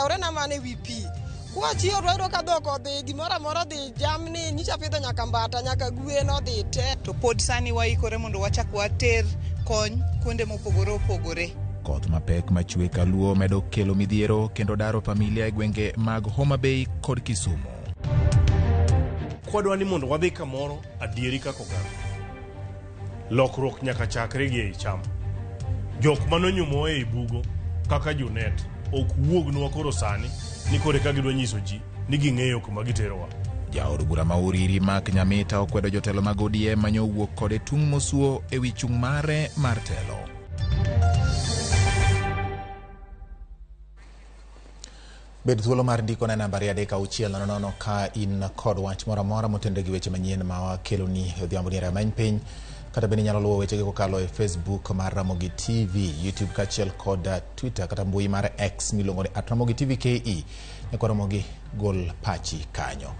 Orewre na mana e wi pi. Kwachiewo to wayudo ka dhok odhi, gimoro amora odhi, jamni, nyicha apidho nyaka mbata, nyaka gwen odhi te. To pod sani waikore mondo wachak water kony kuonde mopogore opogore. Koth mapek machwe kaluo medo kelo midhiero kendo daro familia e gwenge mag Homa Bay kod Kisumu. Kwadwa ni mondo wadhi kamoro adieri kaka oganda. Lokruok nyaka chakre gi ei chama. Jok manonyumowa ei bugo kaka Junet ok wuognwa koro sani ni koro eka gidwa nyiso ji ni ging'eyo kuma giterowa. Jaod bura ma Uriri Mark Nyamita okwedo jotelo mag ODM manyo owuok kode tung' mosuo ewi chung' mare mar telo. Bed thuolo mar ndiko na namba 3 6 0 0 ka in kod wach moro amora motenore gi weche manyien ma wakeloni e odhiambo ni e rameny piny. Kata bende inyalo luwo wechegi kokalo e Facebook mar Ramogi TV, YouTube kaachiel kod Twitter kata mbui mar X miluongo ni @RamogiTVKE. Nyakwa Ramogi gol pachi kanyo.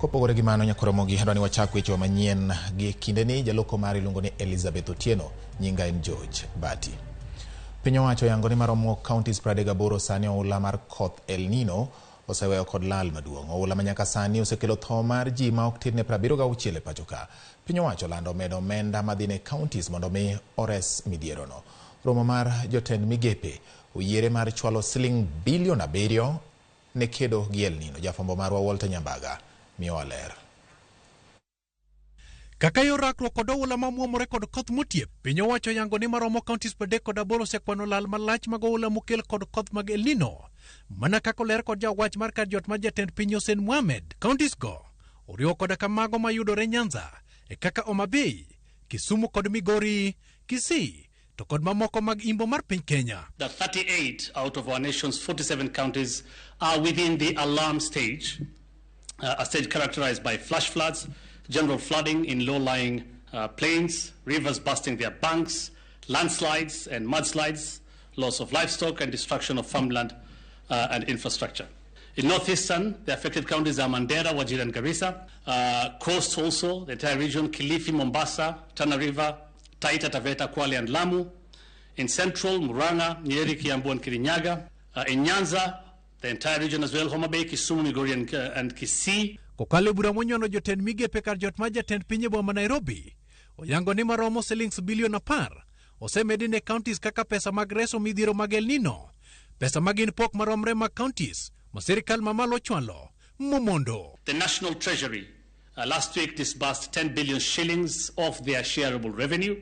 Kopogore gi mano nyakwa Ramogi adwa ni wachak wechewa manyien gi kindeni jaloko mari iluongo ni Elizabeth Otieno, nyinga en George Bati. Piny owacho oyango ni maromo counties 38 sani oula mar koth El Nino oseweyo kod lal maduong'. Oula ma nyaka sani osekelo tho mar ji ma ok tin ne 76 e pacho ka. Piny owacho olando medo omenda madhi ne counties mondo mi ores midhierono. Romo mar jotend migepe oyiere mar chwalo siling bilion 7 ne kedo gi El Nino. Jafwambo marwa Walter Nyambaga miyowa ler. Kaka yor rakruok kod oula mamuomore kod koth motiep, piny owacho yango ni maromo counties 38 osekwano lal malach mag oula mokel kod koth mag El Nino. Mana kaka oler kod jawach mar kar jot mar jatend piny Hussein Mohamed, counties go oriwo koda ka mago mayudore Nyanza, e kaka Homa Bay, Kisumu kod Migori, Kisii, to kod mamoko mag imbo mar piny Kenya. That 38 out of our nation's 47 counties are within the alarm stage, a stage characterized by flash floods, general flooding in low-lying plains, rivers busting their banks, landslides and mudslides, loss of livestock and destruction of farmland and infrastructure. In northeastern, the affected counties are Mandera, Wajir and Garissa. Coast also, the entire region, Kilifi, Mombasa, Tana River, Taita, Taveta, Kwale and Lamu. In central, Murang'a, Nyeri, Kiambu and Kirinyaga. In Nyanza, the entire region as well, Homa Bay, Kisumu, Migori and Kisii. Kokalo e bura monyono jotend migepe kar jot mar jatend piny e boma Nairobi, oyango ni maromo silings bilion 10 osemedi ne counties kaka pesa mag reso midhiero mag El Nino, pesa ma gin pok maromre mag counties ma sirikal mamalo ochwalo momondo. The National Treasury last week disbursed 10 billion shillings of their shareable revenue.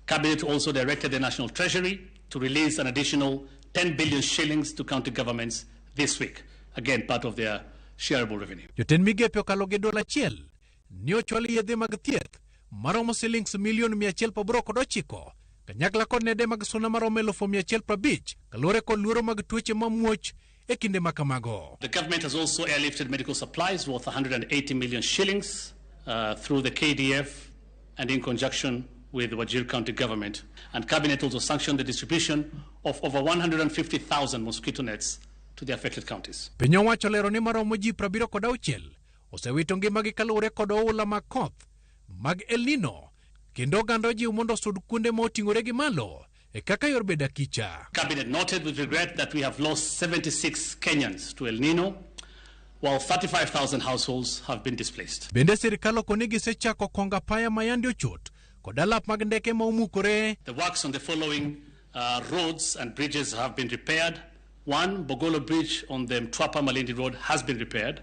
Cabinet also directed the National Treasury to release an additional 10 billion shillings to county governments this week. Again, part of their shareable revenue. Jotend migepe okalo gi dola achiel ni ochwal yedhe mag thieth maromo silings milion 189 kanyakla kod nede mag suna maromo 150,000 kaluwore kod luoro mag tuoche mamuoch e kinde ma kamago. The government has also airlifted medical supplies worth 180 million shillings through the KDF and in conjunction with the Wajir County government. And Cabinet also sanctioned the distribution of over 150,000 mosquito nets to the affected counties. Piny owacho lero ni maromo ji 76 osewito ngimagi kaluwore kod oula mag koth mag El Nino kendo oganda ojiw mondo osud kuonde ma oting'ore gi malo e kaka yor bedo akicha. Cabinet noted with regret that we have lost 76 Kenyans to El Nino, while 35,000 households have been displaced. Bende sirikal oko ni gisechako kongo apaya ma yande ochot kod alap mag ndeke ma omukore. The works on the following roads and bridges have been repaired. One, Bogolo Bridge on the Mtwapa Malindi Road has been repaired.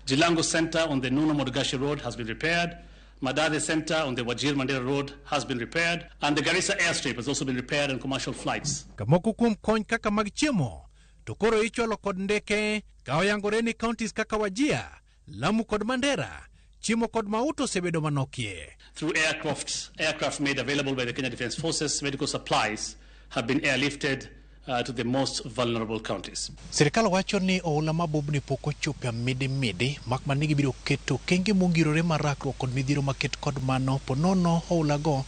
Jilango Center on the Nuno Modogashe Road has been repaired. Madade Center on the Wajir Mandera Road has been repaired. And the Garissa Airstrip has also been repaired and commercial flights. Ka moko kuom kony kaka mag chiemo to koro ichwalo kod ndeke ka oyangore ni counties kaka Wajir, Lamu kod Mandera chiemo kod mauta osebedo manokie. Through aircraft made available by the Kenya Defence Forces, medical supplies have been airlifted to the most vulnerable counties. Sirikal wacho ni oula mabubni pok ochopo e midimidi mak mana ni gibiro keto okenge mongirore mar rakruok kod midhiero maket kod mano ponono oulago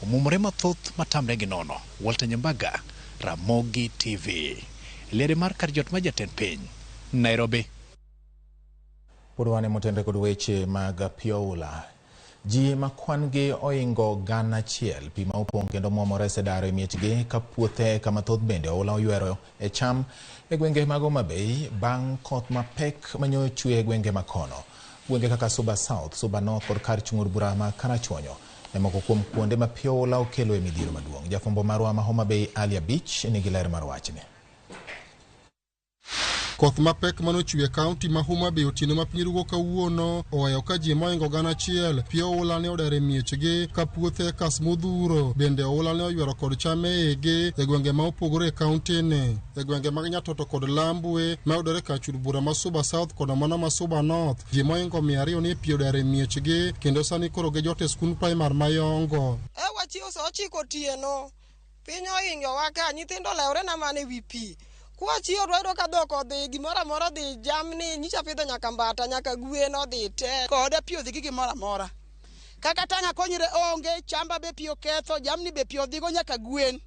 omumore mathoth matamre gi nono. Walter Nyambaga, Ramogi TV. Liere mar kar jot mar jatend piny, Nairobi. Pod wan e motenre kod weche mag pi oula. Ji ma kwan gi oingo 1,000 pi ma opong' kendo mwomore osedaro e miechgi ka puothe eka mathoth bende oula oywero e cham e gwenge mag Homa Bay bang' koth mapek manyo chwe e gwenge makono. Gwenge kaka Suba South, Suba North kod kar chung' od bura ma Karachuonyo e moko kuom kuonde ma pi oula okelo e midhiero maduong'. Jafwambo marwa ma Homa Bay Ali Abich nigi ler mar wachni. Koth mapek manochwe e kaunti ma Homa Bay otieno ma piny rugo kawuono oweyo ka ji moingo 1,000 pi oula ne odar e miechgi ka puothe kas modhuro bende oula ne oywero kod cham e igi e gwenge ma opogore e kaunti ni. E gwenge mag Nyatoto kod Lambwe ma yudore kar chud bura ma Suba South kod mano ma Suba North ji moingo 200 ne pi odar e miechgi kendo sani koro gijot e skund primar ma Yongo. E wachiew sa 9 otieno, piny ohingowa ka, nyithindo olewore na mana e wi pi. Kwachiewo to wayudo ka dhok odhi, gimoro amora odhi, jamni, nyicha pidho nyaka mbata, nyaka gwen odhi te. Koda pi odhi gi gimoro amora. Kaka tang' akonyre onge, chamba be pi oketho, jamni be pi odhigo nyaka gwen.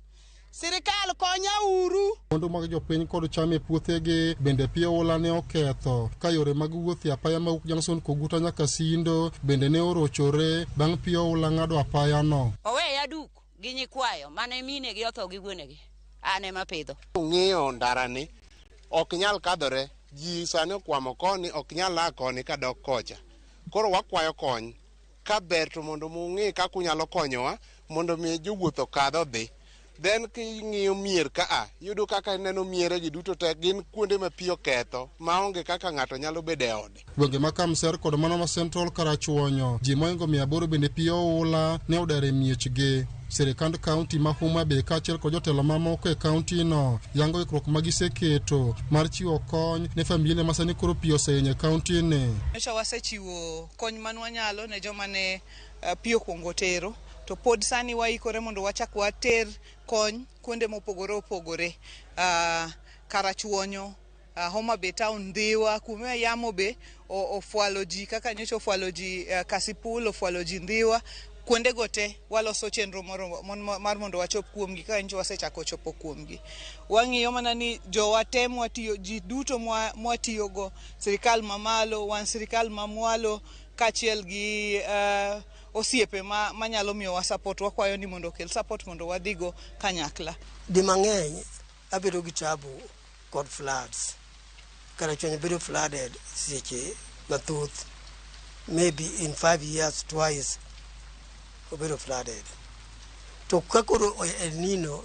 Sirikal konya uru. Mwandu mag jopiny kod cham e puothegi bende pi oula ne oketho ka yore mag wuoth e apaya mawuok Junction Koguta nyaka Sindo bende ne orochore bang' pi oula ng'ado apayano. Oweya duk gi nyikwayo mane minegi otho gi wuonegi, an ema apidho. Ung'iyo ndarani ok nyal kadhore, ji sani okwamo koni ok nyal a koni kadok kocha. Koro wakwayo kony ka ber to mondo mung'i kaka unyalo konyowa mondo mi jowuoth okadh odhi. Then king'iyo mier kaa, iyudo kaka ineno miere gi duto te gin kuonde ma pi oketho maonge kaka ng'ato nyalo bedo e ode. Gwenge ma Kamser kod mano ma Central Karachuonyo, ji moingo 800 bende pi oula ne odar e miechgi. Sirikand kaunti ma Homa Bay kaachiel kod jotelo mamoko e kaunti no yango ikruok ma giseketo mar chiwo kony ne familia ma sani koro pi osehinyo e kaunti ni. Nyocha wasechiwo kony man wanyalo ne joma ne pi okwongo tero, to pod sani waikore mondo wachak water kony kuonde mopogore opogore. Karachuonyo, Homa Bay town, Ndhiwa, kuma yamo be ofwalo ji kaka nyocha ofwalo ji Kasipul, ofwalo ji Ndhiwa. Kuondego te waloso chenro moro mar mondo wachop kuomgi kaka nyocha wasechako chopo kuomgi. Wang'iyo mana ni jowa te mwatiyo, ji duto mwatiyogo, sirikal mamalo, wan sirikal mamwalo, kaachiel gi osiepe manyalo miyowa support, wakwayo ni mondo okel support mondo wadhigo kanyakla. Di mang'eny abedo gi tabu kod floods. Karachuonyo bedo flooded seche mathoth, maybe in 5 years twice obedo flooded. To ka koro El Nino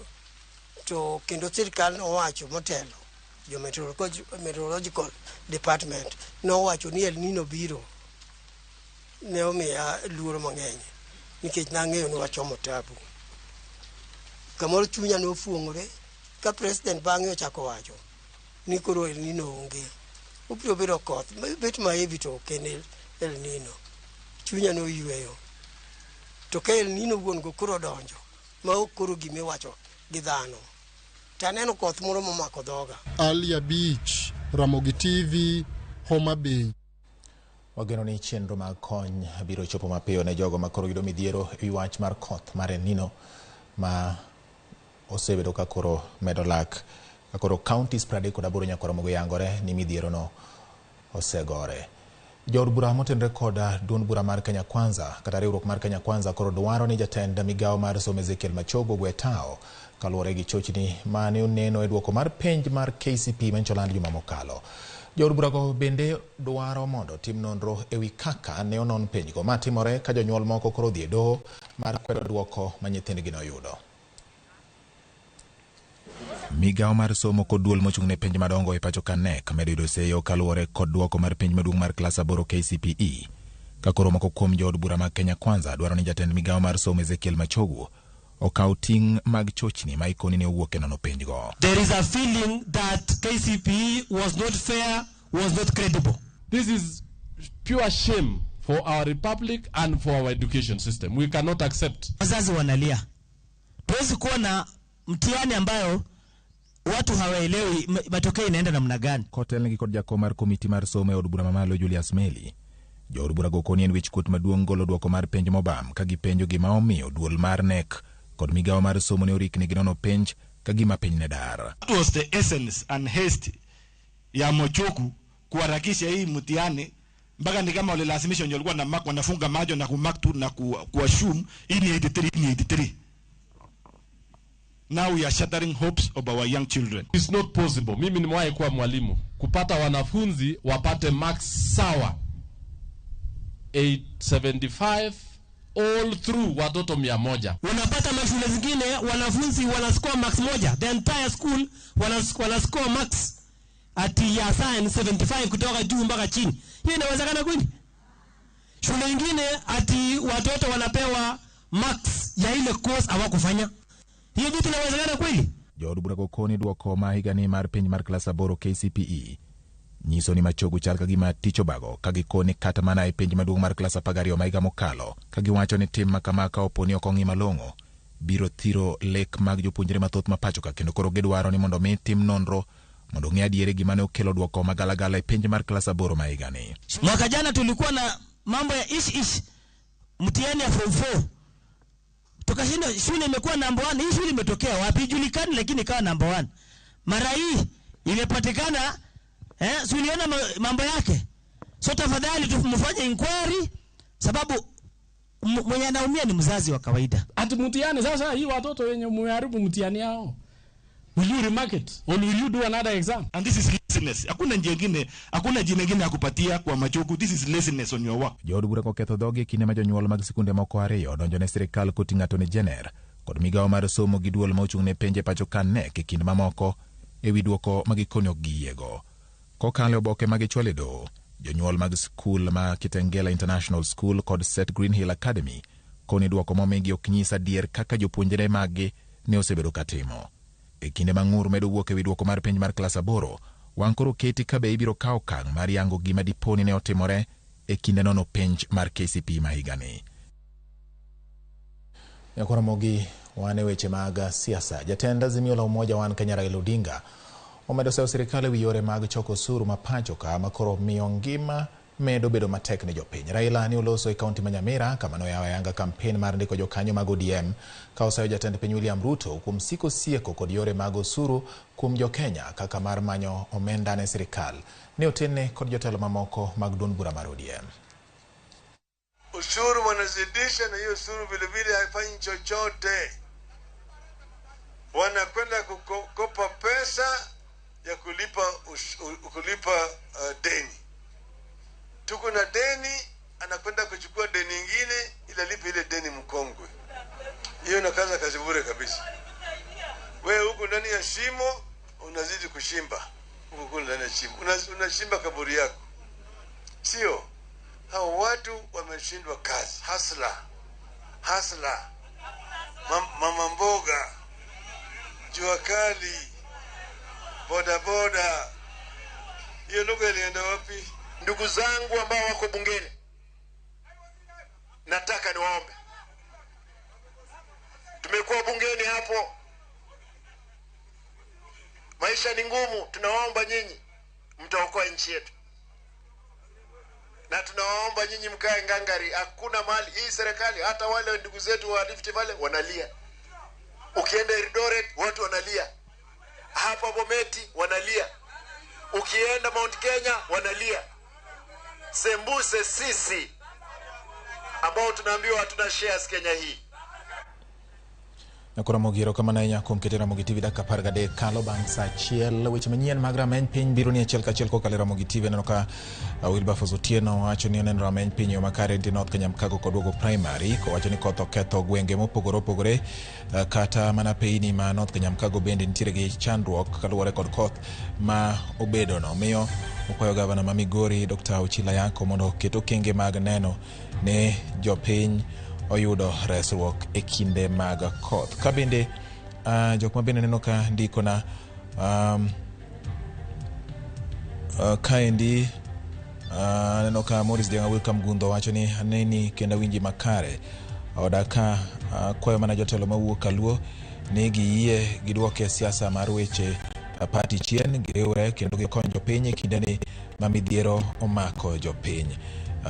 to kendo sirikal nowacho motelo, jo meteorological department nowacho ni El Nino biro, ne omiya luoro mang'eny nikech nang'eyo ni wachomo tabu. Kamoro chunya nofuong'ore ka president bang'e ochako wacho ni koro El Nino onge, obiro bedo koth bet ma heavy to ok en El Nino. Chunya noyweyo. To ka El Nino wuon go koro odonjo ma ok koro gimiwacho gi dhano, to aneno koth moro momako dhoga. Ali Abich, Ramogi TV, Homa Bay. Wageno ni chenro mag kony biro chopo mapiyo ne jogo ma koro yudo midhiero e wi wach mar koth mar El Nino ma osebedo ka koro medo lak. Ka koro counties 38 nyaka romo yangore ni midhiero no osegore. Jood bura motenore kod duond bura mar Kenya Kwanza kata riwruok mar Kenya Kwanza koro dwaro ni jatend migawo mar somo Ezekiel Machogu ogwe tao kaluwore gi chochni mane oneno e duoko mar penj mar KCPE manyocha oland juma mokalo. Jood burago bende dwaro mondo tim nonro e wi kaka ne onon penjgo. Ma timore ka jonyuol moko koro odhi e doho mar kwedo duoko ma nyithindgi noyudo. Migawo mar somo kod duol mochung' ne penj madongo e pacho ka KNEC medo yudo seyo kaluwore kod duoko mar penj maduong' mar klas 8 KCPE. Ka koro moko kuom jood bura mag Kenya Kwanza dwaro ni jatend migawo mar somo Ezekiel Machogu okaw ting' mag chochni ma ikoni ne owuok e nono penjgo. There is a feeling that KCPE was not fair, was not credible. This is pure shame for our republic and for our education system. We cannot accept. Wazazi wanalia. Tuwezi kuwa na mtihani ambayo watu hawaelewi matokeo inaenda namna gani. Kotelnegi kod jakom mar komiti mar somo e od bura mamalo Julius Meli, jood bura go koni en wich kuot maduong' golo duoko mar penj mobam ka gipenjo gima omiyo duol mar KNEC kod migawo mar somo ne orikni gi nono penj ka gima piny ne dar. What was the essence and haste ya Machogu kuharakisha hii mtihani Mpaka ni kama walilazimisha wenye walikuwa na mark wanafunga macho na kumark tu na kuassume hii ni 83, hii ni 83. Now we are shattering hopes of our young children. It's not possible. Mimi nimewahi kuwa mwalimu kupata wanafunzi wapate marks sawa 875 all through watoto 100. Unapata mashule zingine wanafunzi wanascore marks moja, the entire school wanascore marks ati ya science 75 kutoka juu mpaka chini. Hiyo inawezekana kweli? Shule nyingine ati watoto wanapewa marks ya ile course hawakufanya. Hiyo vitu inawezekana kweli? Jood bura koni duoko ma higani mar penj mar klas 8 KCPE nyiso ni machogu chal ka gima tich obago ka gikoni kata mana e penj maduong' mar klas 12 ma higa mokalo, ka giwacho ni tim makama ka opo ni ok ong'i malong'o biro thiro lek mag jopuonjre mathoth ma pacho ka, kendo koro gidwaro ni mondo mi tim nonro mondo ong'e adieri gima ne okelo duoko magalagala e penj mar klas 8 ma higani. Mwaka jana tulikuwa na mambo ya ish ish mtihani ya form 4, tukashinda, shule imekuwa number 1. Hii shule imetokea wapi ijulikani, lakini ikawa number 1. Mara hii imepatikana, si uliona mambo yake. So tafadhali tumfanye inquiry, sababu mwenye anaumia ni mzazi wa kawaida. Ati mtihani sasa hii watoto wenye mharibu mtihani yao, will you remark it or will you do another exam? And this is laziness. Hakuna njia nyingine, hakuna jina nyingine ya kupatia kwa machogu. This is laziness on your work. Jood bura koketho dhogi e kinde ma jonyuol mag sikunde moko 2 odonjo ne sirikal koting'o Attorney General kod migawo mar somo gi duol ma ochung' ne penj e pacho ka KNEC e kind mamoko ewi duoko ma gikoni ok giyiego. Kokalo e oboke ma gichwalo e doho, jonyuol mag skul ma Kitengela International School kod Set Green Hill Academy koni duoko momigi ok nyis adier kaka jopuonjre maggi ne osebedo katimo. E kinde ma ng'ur medo wuok ewi duoko mar penj mar klas 8, wang' koro keti ka be ibiro kawo okang' mar yango gima diponi ne otimore e kinde nono penj mar KCPE ma higani. Nyakoromogi wan e weche mag siasa. Jatend Azimio la Umoja One Kenya Raila Odinga omedo seyo sirikal ewi yore mag choko osuru ma pacho ka ma koro miyo ngima medo bedo matek ne jopiny. Raila ne oloso e kaunti ma Nyamira kama noyawo ayanga kampen mar ndiko jokanyo mag ODM ka osayo jatend piny William Ruto kuom siko sieko kod yore mag osuru kuom jokenya kaka mar manyo omenda ne sirikal. Ne otene kod jotelo mamoko mag duond bura mar ODM. Ushuru wanazidisha, na hiyo ushuru vile vile haifanyi chochote. Wanakwenda kukopa pesa ya kulipa deni. Tuko na deni, anakwenda kuchukua deni nyingine ili alipe ile deni mkongwe. Hiyo inakaza kazi bure kabisa. Wewe huko ndani ya shimo unazidi kushimba. Huko ndani ya shimo unashimba kaburi yako. Sio? Hao watu wameshindwa kazi. Hasla. Hasla. Mama mboga. Jua kali. Boda boda. Hiyo lugha ilienda wapi? Ndugu zangu ambao wako bungeni, nataka niwaombe. Tumekuwa bungeni hapo, maisha ni ngumu. Tunawaomba nyinyi mtaokoa nchi yetu, na tunawaomba nyinyi mkae ngangari. Hakuna mali hii serikali, hata wale ndugu zetu wa Rift Valley wanalia. Ukienda Eldoret watu wanalia, hapa Bometi wanalia, ukienda Mount Kenya wanalia. Sembuse sisi ambao tunaambiwa hatuna shares Kenya hii. Nyakoromogi erokamano ahinya kuom keto Ramogi TV dakika 13 kalo bang' saa 1. Weche manyien mag rameny piny biro ni achiel kachiel kokalo e Ramogi TV. Aneno ka Wilberforce Otieno wacho ni oneno rameny piny e yo makare nitie North Kenya Mkago kod Wogo Primary, kowacho ni koth oketho gwenge mopogore opogore, kata mana peini ma North Kenya Mkago bende nitiere gi chandruok kaluwore kod koth ma obedono. Miyo okwayo gavana ma Migori Dr. Ochila Yako mondo oket okenge mag neno ne jopiny oyudo resruok e kinde mag koth. Ka bende jok ma bende neno ka ndikona kaendi aneno ka Morris Jenga Welcome Gundo wacho ni aneni kendo awinji makare. Oda ka kwayo mana jotelo mawuok Kaluo ni giyie giduoke siasa mar weche party chien, giriwre kendo gikony jopiny e kindeni ma midhiero omako jopiny.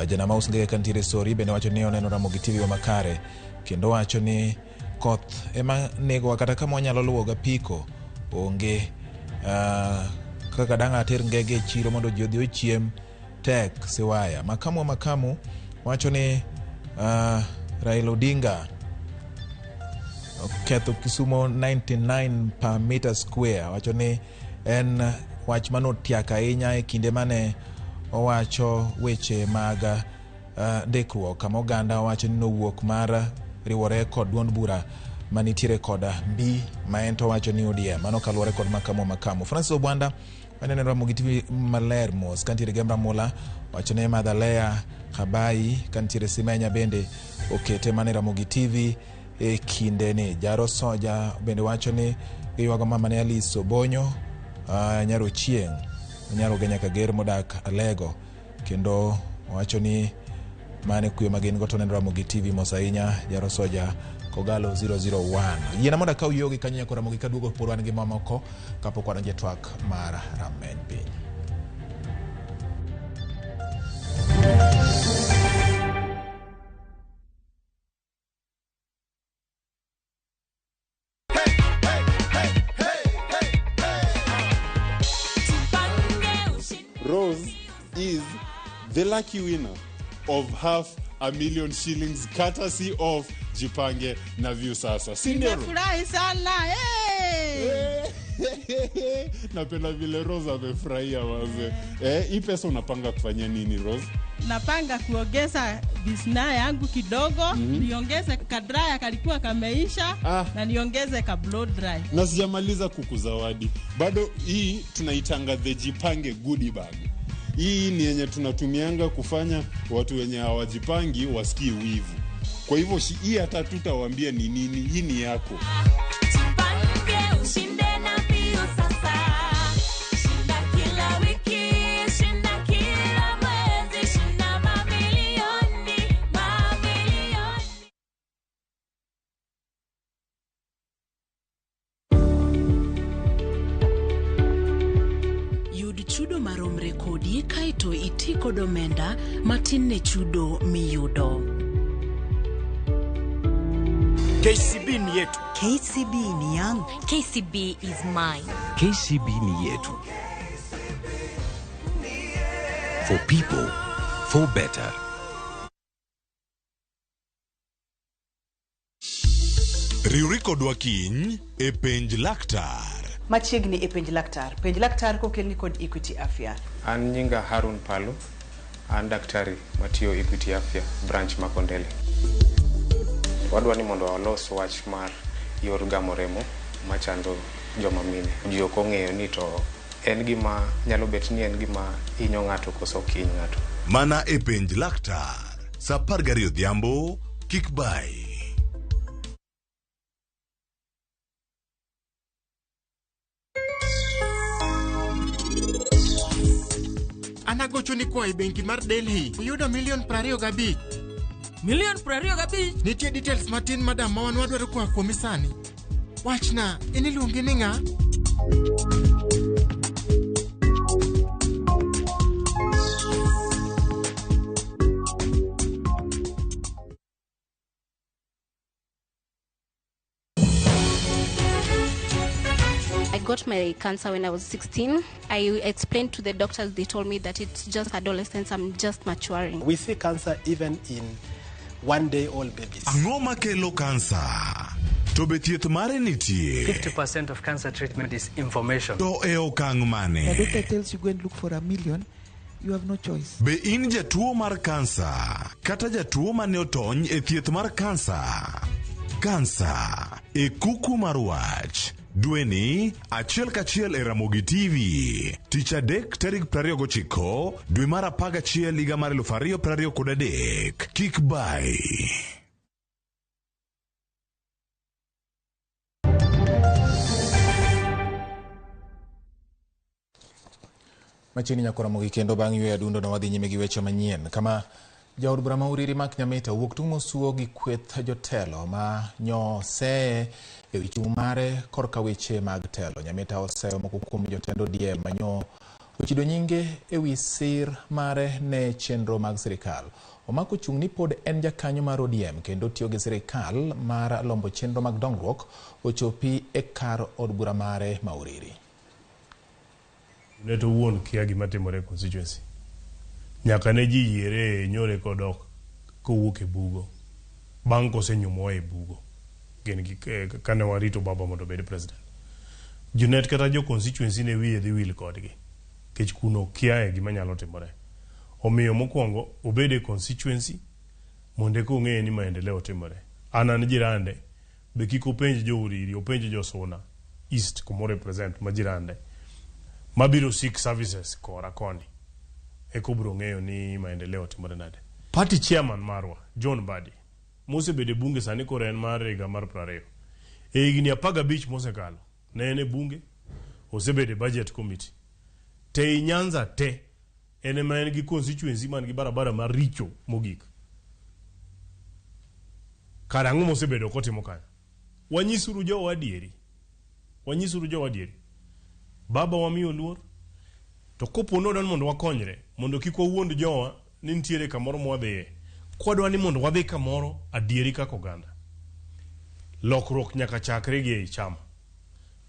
Janamaus Ngege kantiere Sori bende wacho ni oneno Ramogi TV makare kendo wacho ni koth ema negowa kata kama wanyalo luwo gapiko onge, kaka dang' ater ngege e chiro mondo ji odhi ochiem, tek Siwaya. Makamu wa makamu wacho ni Raila Odinga oketho Kisumo 99 per meter square. Wacho ni en wach manotiak ahinya e kinde mane owacho weche mag ndikruok kama oganda wacho ni nowuok mar riwore kod duond bura manitiere kod mbi ma en to wacho ni ODM. Mano kaluwore kod makamu wa makamu. Francis Obwanda waneno Ramogi TV maler mos kantiere Gemra Mula wacho ni Madhalea Kabai kantiere Simenya bende okete mana e Ramogi TV e kinde ni. Jaro Soja bende wacho ni giywago mama ne Alice Obonyo Nyaro Chieng' Nyaro Genya Kager modak Alego kendo wacho ni mane kwe ma gin go to neno Ramogi TV mos ahinya. Jaro Soja Kogalo 001. Yiena mondo akaw yogi kanyo nyaka Ramogi kaduogo pod wan gi mamoko kapok wadonjo e twak mar rameny piny. Rose is the lucky winner of 500,000 shillings courtesy of Jipange na Viusasa. Si ndio? Rose? Nimefurahi sana. Hey! Napenda vile Rose amefurahia waze. Hii pesa unapanga kufanya nini Rose? Napanga kuongeza business yangu kidogo, niongeze kadraya kalikuwa kameisha, na niongeze ka blow dry. Na sijamaliza kukuzawadi. Bado hii tunaitanga the Jipange goodie bag. Hii ni yenye tunatumianga kufanya watu wenye hawajipangi wasikie wivu. Kwa hivyo hii hata tutawaambia ni nini, hii ni yako. Jipange ushinde na Viusasa. Shinda kila wiki, shinda kila mwezi, shinda mamilioni, mamilioni. Yud chudo maromre kodi kaeto iti kod omenda matin ne chudo miyudo. KCB ni yetu. KCB ni yangu. KCB is mine. KCB ni yetu. For people, for better. Riwri kodwa kiny e Penj Laktar. Machiegni e Penj Laktar. Penj Laktar kokelni kod Equity Afya. An nyinga Harun Palu, an daktari matiyo Equity Afya branch ma Kondele. Wadwa ni mondo walos wach mar yor gamo remo machando joma mine. Ji ok ong'eyo ni to en gima nyalo bet ni en gima hinyo ng'ato koso ok hiny ng'ato. Mana e Penj Laktar, saa 12 odhiambo, kik bai. An agochoni koa e benki mar Delhi. Iyudo milion 25. Milion 25? Nitie details matin madam ma wan wadwaro koa kuomi sani. Wachna, in iluongi ni ng'a? I got my cancer when I was 16. I explained to the doctors, they told me that it's just adolescence, I'm just maturing. We see cancer even in one-day-old babies. Ang'o makelo kansa? To be thieth mare nitie? 50% of cancer treatment is information. To e okang' mane? The doctor tells you go and look for $1 million, you have no choice. Be in jatuo mar kansa kata jatuo mane otony e thieth mar kansa? Kansa e kuku mar wach. Dweni achiel kachiel e Ramogi TV. Tich adek tarik 29 dwe mar 11 higa mar 2023. Kik bai. Machiegni nyako Ramogi kendo bang' yweyo adundo no wadhi nyime gi weche manyien. Kama jaod bura ma Uriri Mark Nyamita owuok tung' mosuo gi kweth jotelo ma nyoseye e wi chung' mare korka weche mag telo. Nyamita oseyo moko kuom jotend ODM manyo ochido nyinge e wi sir mare ne chenro mag sirikal. Omako chung' ni pod en jakanyo mar ODM kendo tiyo gi sirikal mar lombo chenro mag dongruok ochopi e kar od bura mare ma Uriri. Junet owuon kia gima timore e constituency. Nyaka ne ji yiere nyore kodok kowuok e bugo. Bang' kosenyumowa e bugo. Gin gi kane warito baba mondo obed president. Junet kata jo constituency ne wiye dhi wil kodgi. Kech kuno kiaye gima nyalo timore. Omiyo mokwongo obed e constituency mondo eka ong'e ni maendeleo timore. An jirande be kik openj jo Uriri, openj jo Suna East kuma represent ma jirande mabiro seek services kora koni. Eka obiro ng'eyo ni maendeleo timore nade. Party chairman marwa John Mbadi mosebedo e bunge sani koro en mar higa mar 20. E higni 15 mosekalo ne en e bunge, osebedo e budget committee. Te i Nyanza te en ema en gi constituency man gi barabara maricho mogik. Kar ang'o mosebedo kotimo kanyo? Wanyisuru jowa adieri. Wanyisuru jowa adieri. Baba wamiyo luor. To kopo ni mondo wakonyre, mondo kik wawuond jowa ni nitiere kamoro mwadhiye. Kwadwa ni mondo wadhi kamoro adieri kaka oganda. Lokruok nyaka chakre gi ei chama.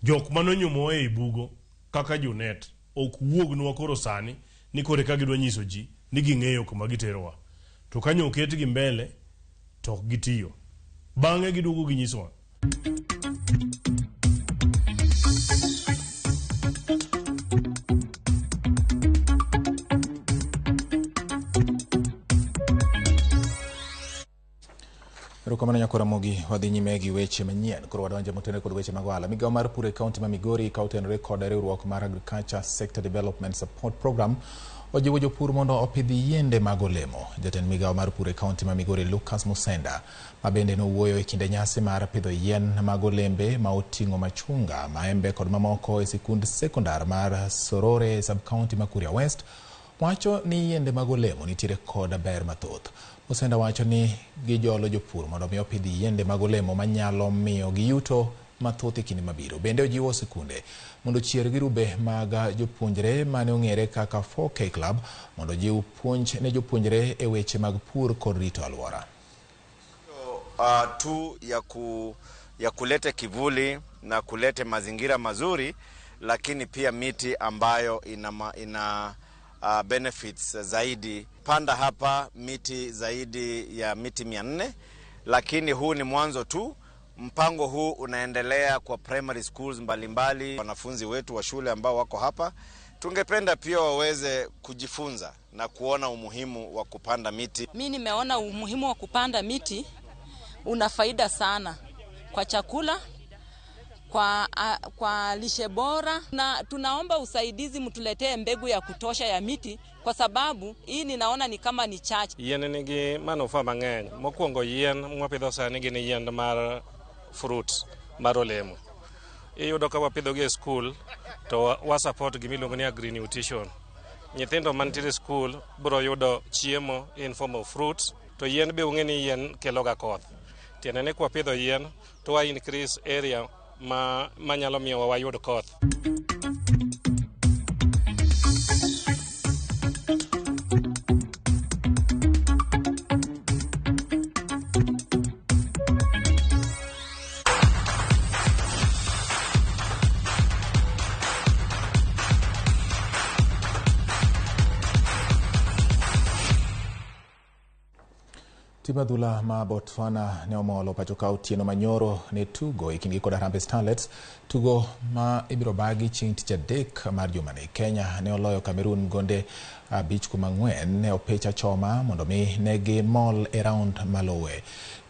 Jok manonyumowa ei bugo kaka Junet ok wuognwa koro sani ni koro eka gidwa nyiso ji ni ging'eyo kuma giterowa. To kanyo oketgi mbele to ok gitiyo. Bang'e giduogo ginyisowa. Erokamano nyakora Ramogi, wadhi nyime gi weche manyien. Koro wadonjo motenore kod weche mag ohala. Migawo mar pur e kaunti ma Migori ka otenore kod riwruok mar Agriculture Sector Development Support Program ojiwo jopur mondo opidh yiende mag olemo. Jatend migawo mar pur e kaunti ma Migori Lucas Musenda, ma bende nowuoyo e kinde nyasi mar pidho yien mag olembe ma oting'o machunga, maembe kod mamoko e sikund sekondar mar Sorore sub-county ma Kuria West, wacho ni yiende mag olemo nitiere kod ber mathoth. Musenda wacho ni gijolo jopur mondo mi opidh yiende mag olemo manyalo miyo giyuto mathoth e kinde mabiro. Bende ojiwo sikunde mondo ochier girube mag jopuonjre mane ong'ere kaka 4K Club mondo ojiw puonj ne jopuonjre e weche mag pur kod rito alwora. Tu ya kulete kivuli na kulete mazingira mazuri, lakini pia miti ambayo ina benefits zaidi. Panda hapa miti zaidi ya miti 400, lakini huu ni mwanzo tu. Mpango huu unaendelea kwa primary schools mbalimbali. Wanafunzi wetu wa shule ambao wako hapa, tungependa pia waweze kujifunza na kuona umuhimu wa kupanda miti. Mimi nimeona umuhimu wa kupanda miti una faida sana kwa chakula, kwa lishe bora, na tunaomba usaidizi mtuletee mbegu ya kutosha ya miti, kwa sababu hii ninaona ni kama ni chache. Yien nigi manufaa mang'eny. Mokwongo yien mwapidho sani gin yien mar fruit, mar olemo. Iyudo ka wapidho gi e skul to wa support gima iluongo ni agri nutrition. Nyithindo mantiere e skul biro yudo chiemo in form of fruits, to yien be ung'e ni yien keloga koth. Tiende ni kwapidho yien to wa increase area ma manyalo miyo wayud koth. Tim adhula ma Botswana ne omolo pacho ka otieno manyoro ne tugo e kindgi kod Harambee Starlets, tugo ma ibiro bagi chieng' tich adek mar jumani. Kenya ne oloyo Cameroon gonde 5-4 ne opich achoma mondo mi ne gimol e round maluwe.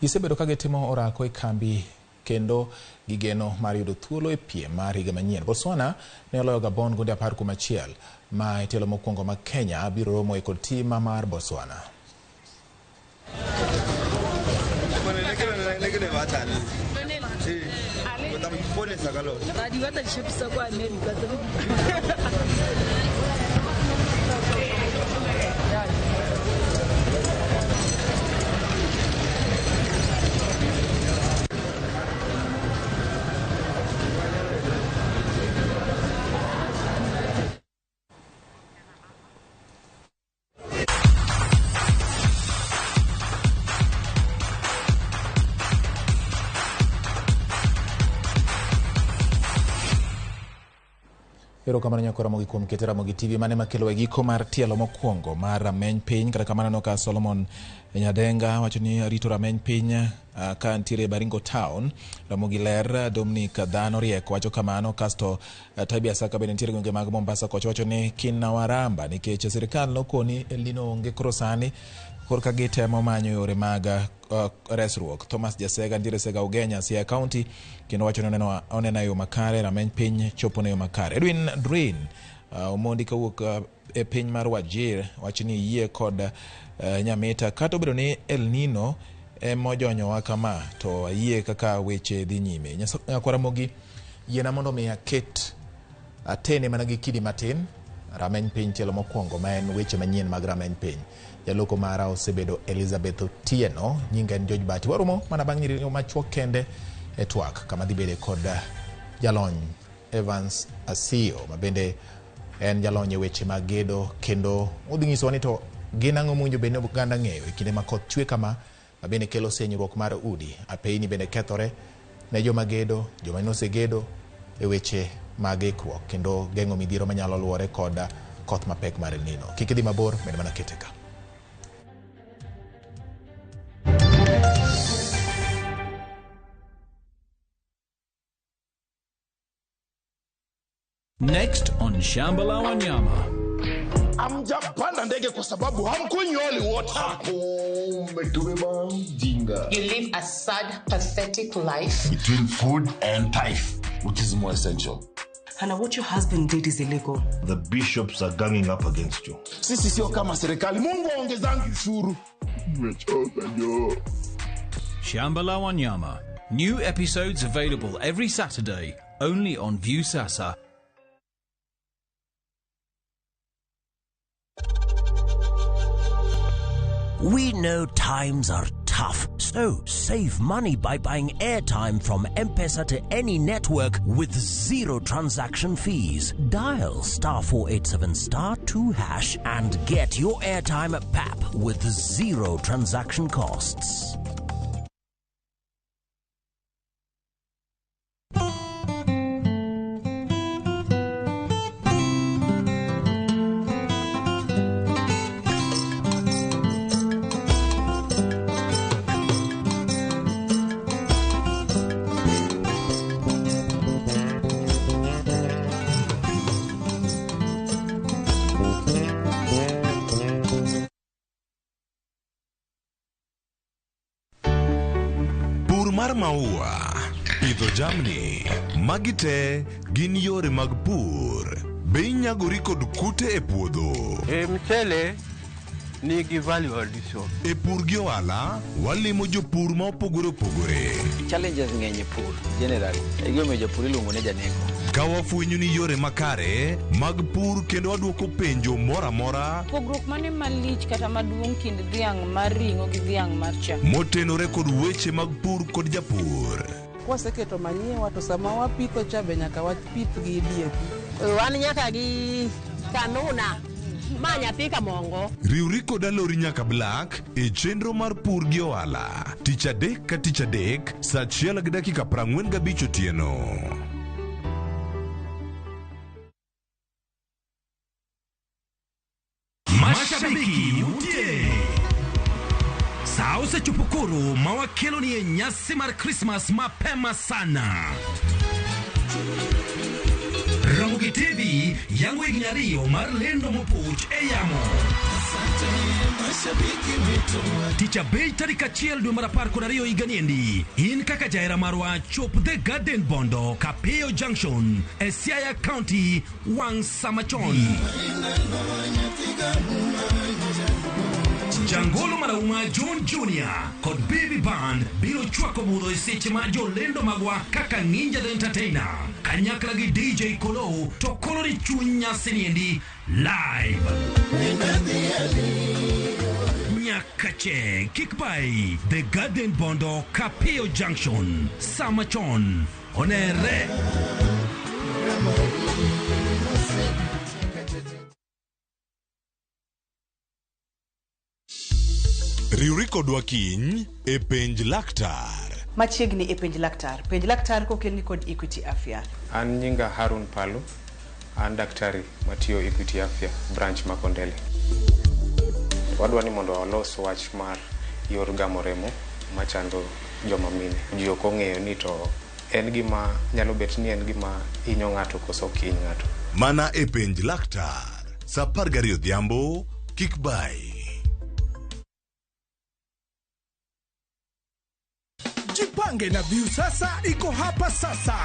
Gisebedo ka gitimo orako e kambi kendo gigeno mar yudo thuolo e piem mar higa manyien. Botswana ne oloyo Gabon gonde 10-1 ma e tielo mokwongo ma Kenya biro romo e kod tim mar Botswana. Erokamano nyakwa Ramogi kuom keto Ramogi TV mane makelo e giko mar tielo mokwongo mar rameny piny. Kata kamano aneno ka Solomon Nyadenga wacho ni rito rameny piny ka ntiere Baringo Town. Ramogi ler, Dominic Dhano Riek wacho kamano. Kasto Tabia Saka bende ntiere gwenge mag Mombasa kocha wacho ni kina waramba nikech sirikal nokoni El Nino onge koro sani korka gitemo manyo yore mag resruok. Thomas Jasega ntiere Sega Ugenya, Siaya County, kendo wacho ni oneno e yo makare, rameny piny chopo ne yo makare. Edwin Drin Omondi kawuok e piny mar Wajir wacho ni yie kod Nyamita kata obedo ni El Nino emojonyowa kama to ayie kaka weche dhi nyime. Nyakwar Ramogi, yiena mondo mi aket atene mana gi kidi matin rameny piny tielo mokwongo ma en weche manyien mag rameny piny. Jaloko mara osebedo Elizabeth Otieno, nyinga en George Bati. Waromo mana bang' nyiriyo machuok kende e twak kama dhi bede kod jalony Evans Asiyo ma bende en jalony e weche mag gedo kendo odhi nyisowa ni to gin ang'o mowinjo bed ni oganda ng'eyo e kinde ma koth chwe kama ma bende kelo senyruok mar udi, apeyni bende kethore ne joma gedo, joma nosegedo e weche mag ikruok kendo geng'o midhiero manyalo luwore kod koth mapek mar El Nino. Kik idhi mabor, med mana kete ka. Next on Shamba la Wanyama. Hamjapanda ndege kwa sababu hamkunywi holy water. Umetubeba mjinga. You live a sad, pathetic life. Between food and tithe, which is more essential? Hannah, what your husband did is illegal. The bishops are ganging up against you. Sisi sio kama serikali. Mungu aongezangi ushuru. Nimechoka jo. Shamba la Wanyama. New episodes available every Saturday, only on Viusasa. We know times are tough, so save money by buying airtime from M-Pesa to any network with zero transaction fees. Dial *487 *2# and get your airtime at PAP with zero transaction costs. Pur mar maua, pidho jamni, magi te gin yore mag pur. Be inyagori kod kute e puodho? E mchele nigi value addition. E pur gi ohala, walimo jopur ma opogore opogore. Challenges ng'eny e pur generally. E gimomiyo japur iluongo ni janeko. Ka wafwenyo ni yore makare mag pur kendo wadwoko penjo moro amora Pogruok mane malich kata maduong' kind dhiang' mar ring'o gi dhiang' mar chak? motenore kod weche mag pur kod japur. Kwaseketo manyiwa to sama wapitho cha be nyaka wapith gi DAP. Wan nyaka gi kanuna ma nyathi kamongo. Riwri kod Alori nyaka Black e chenro mar pur gi ohala tich adek ka tich adek saa 1:45 otieno. Mashabiki ute saa osechopo koro ma wakeloni e nyasi mar Krismas mapema sana. Ramogi TV yango higni 2 mar lendo mopuch e yamo. Tich abich tarik 1 dwe mar 12 higa niendi. In kaka jahera marwa chop The Garden Bondo, Kapeo Junction, e Siaya County, wang' sama chon. Jangolo marahuma John Junior kod Baby Band biro chwako budho e seche ma jolendo magwa kaka Ninja the Entertainer kanyakla gi DJ Kolo to kolo ni chuny nyasi niendi live. Nyakache Kikbai, The Garden Bondo, Kapeo Junction, Samachon, Onere. Riwri kodwa kiny e penj laktar. Machiegni e penj laktar. Penj laktar kokelni kod Equity Afya. An nyinga Harun Palu, An daktari matiyo Equity Afya branch ma Kondele. Wadwa ni mondo walos wach mar yor gamo remo machando joma mine. Ji ok ong'eyo ni to en gima nyalo bet ni en gima hinyo ng'ato koso ok hiny ng'ato. Mana e penj laktar sa 12 odhiambo kik bayi. Jipange na Viusasa iko hapa sasa.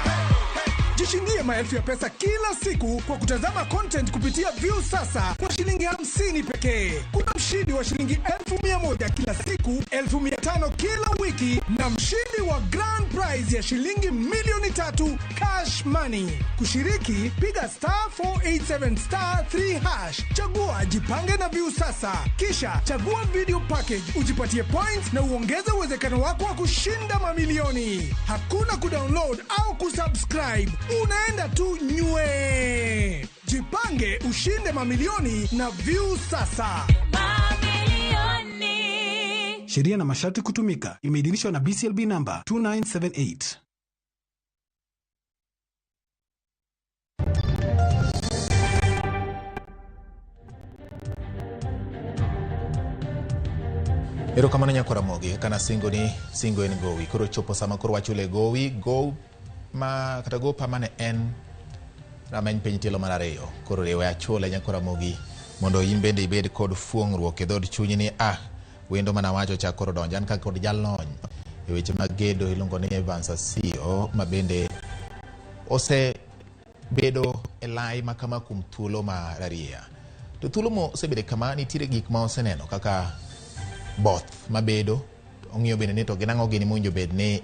Jishindie maelfu ya pesa kila siku kwa kutazama content kupitia Viusasa kwa shilingi 50 pekee. Kuna mshindi wa shilingi 1,100 kila siku, 5,000 kila wiki na mshindi wa grand prize ya shilingi 3,000,000 cash money. Kushiriki, piga star 487 star 3 hash. Chagua Jipange na Viusasa. Kisha chagua video package, ujipatie points na uongeze uwezekano wako wa kushinda mamilioni. Hakuna kudownload au kusubscribe. Unaenda tu nywe. Jipange ushinde mamilioni na Viusasa. Sheria na masharti kutumika. Imeidhinishwa na BCLB number 2978. Erokamano nyako Ramogi, kana singo ni singo en gowi. Koro chopo sama koro wachule gowi, go ma kata gopa mane en rameny piny tielo mar ariyo. Koro riwe achule nyako Ramogi mondo in bende ibed kod fuong'ruok e dhood chunyi ni wendo mana wacho cha koro donjo. An ka kod jalony e weche mag gedo iluongo ni Evans Asiyo ma bende osebedo e lai ma kama kuom thuolo ma rarieya. To thuolo mo osebedo kama nitiere gik ma oseneno kaka both mabedo ong'iyo bende ni to gin ang'o gini mowinjo bed ni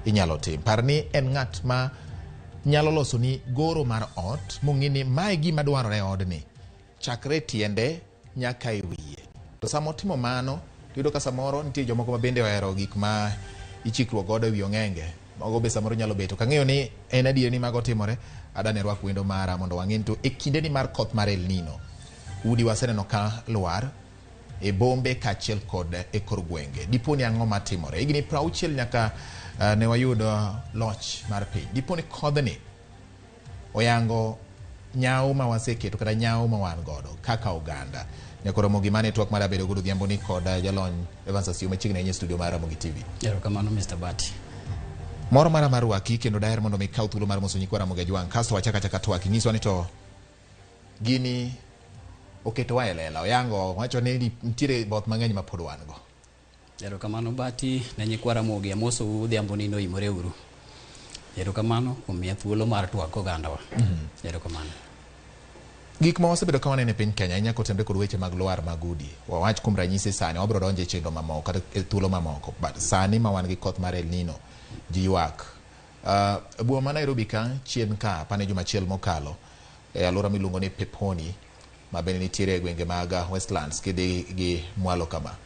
inyalo tim. Par ni en ng'at ma nyalo loso ni goro mar ot mong'e ni mae gima dwarore e odni chakre tiende nyaka e wiye. To sama otimo mano iyudo ka samoro nitie jomoko ma bende ohero gik ma ichikruok godo e wi ong'enge. Mago be samoro nyalo beto. Kang'eyo ni en adier ni mago timore, adane rwak wendo mara mondo wang'e ni to e kinde ni mar koth mar El Nino, udi waseneno ka lwar e bombe kaachiel kod e kor gwenge. Dipo ni ang'o matimore? Higni 60 nyaka ne wayudo loch mar piny. Dipo ni kodhni oyango nyawo ma waseketo kata nyawo ma wan godo kaka oganda. Nyako Ramogi mane twak mar abedo godo odhiambo ni kod jalony Evans Asiyo machiegni ahinya e studio mar Ramogi TV. Erokamano Mr. Bati. Moro mara mar rwaki kendo daher mondo mi kaw thuolo mar moso nyikwa Ramogi Ajwang' kasto wachak achaka twak inyiswa ni to gini oketowa e lela oyango wacho ni nitiere both mang'eny ma pod wan go. Erokamano Bati ne nyikwa Ramogi amosou odhiambo ni noimore uru. Erokamano kuom miya thuolo mar twak ogandawa. Erokamano. Gik ma wasebedo ka waneno e piny Kenya ahinya kotenore kod weche mag lwar mag udi. Wawach kuom ranyisi sani wabiro donjo e chenro mamoko kata e thuolo mamoko. But sani ma wan gi koth mar El Nino ji ywak. Boma ma Nairobi ka chien ka pane juma achiel mokalo e alwora miluongo ni Peponi ma bende nitiere e gwenge mag Westlands kidhi gi mwalo kama.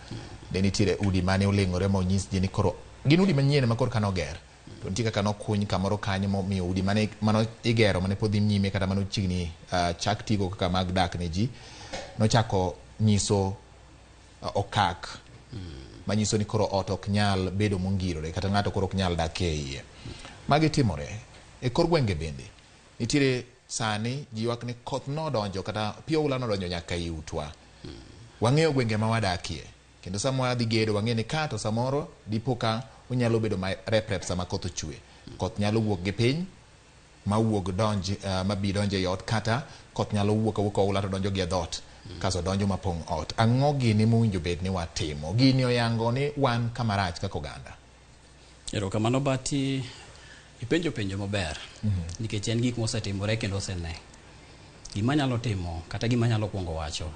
Ne nitiere udi mane oleng'ore ma onyis ji ni koro gin udi manyien ma korka noger. To nitie kaka nokuny kamoro kanyo momiyo udi mane mano igero mane pod dhi nyime kata mane chiegni chak tigo kaka mag dak ne ji nochako nyiso okak manyiso ni koro ot ok nyal bedo mongirore kata ng'ato koro ok nyal dak e iye. Magi timore e kor gwenge bende. Nitiere sani ji ywak ni koth nodonjo kata pi oula nodonjo nyaka ei utwa. Wang'eyo gwenge ma wadakie kendo sama wadhi gedo wang'e ni ka to samoro dipo ka onyalo bedo ma rep rep sama koth ochwe. Koth nyalo wuok gi piny ma wuog donj ma bi donjo ei ot kata koth nyalo wuok awuoka oula to donjo gi e dhoot kasto donjo mapong' ot. Ang'o gini mowinjo bed ni watimo? Gini oyango ni wan kama rach kaka oganda. Erokamano Bati, ipenjo penjo maber nikech en gik mosetimore kendo osene. Gima anyalo timo kata gima anyalo kuongo wacho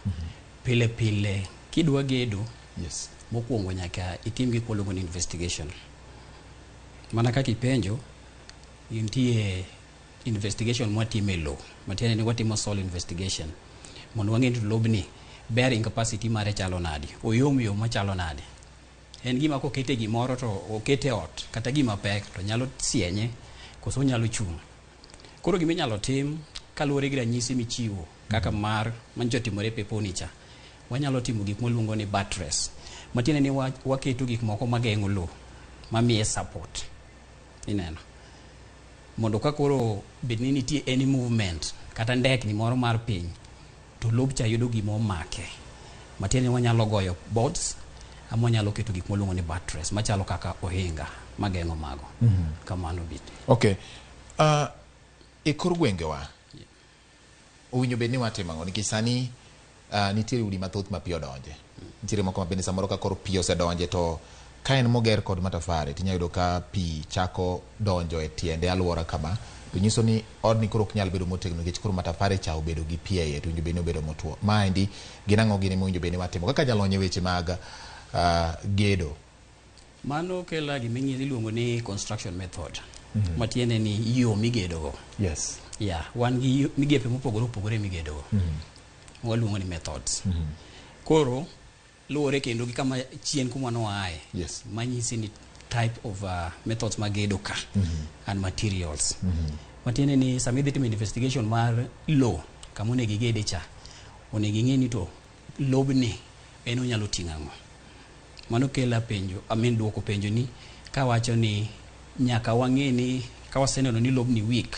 pile pile kidwa gedo yes. Mokwongo nyaka itim gik waluongo ni investigation. Mana kaka ipenjo, nitie investigation mwatimo e lowo. Matiende ni watimo soil investigation mondo wang'e ni lobni bearing capacity mare chalo nadi, oyom yo machalo nade. En gima kokete gimoro to okete ot kata gima pek to nyalo sienye koso onyalo chung'. Koro gima inyalo tim kaluwore gi ranyisi michiwo kaka mar manyicho timore Peponi cha, wanyalo timo gik mwaluongo ni buttress. Matiende ni waketo gik moko mageng'o lowo, mamiye support. Ineno. Mondo ka koro bed ni nitie any movement kata ndekni moro mar piny to lobcha yudo gima omake. Matiende ni wanyalo goyo boards ama wanyalo keto gik mwaluongo ni buttress machalo kaka ohinga mageng'o mago. Kamano bit. Okay. E kor gwengewa owinjo bed ni watimo ang'o nikech sani nitiere udi mathoth ma pi odonje. Nitiere moko ma bende samoro ka koro pi osedonje to ka en moger kod matafari tinya yudo ka pi chako donjo e tiende alwora kama to nyiso ni odni koro ok nyal bedo motegno nikech koro matafari cha obedo gi pi e iye to owinjo bed ni obedo motuo. Maendi gin ang'o gini mowinjo bed ni watimo kaka jalony e weche mag gedo? Mano kela gima iluongo ni construction method. Matiende ni yo migedogo. Yeah, wan gi migepe mopogore opogore migedogo. Waluongo ni methods. Koro luwore kendo gi kama chien kuma noaye. Manyisi ni type of methods mag gedo ka and materials. Matiende ni sama idhi timo investigation mar lowo kama onego igede cha, onego ing'e ni to lobni en onyalo ting'o ang'o. Mano kela penjo, I mean duoko penjo ni kawacho ni nyaka wang'e ni ka waseneno ni lobni weak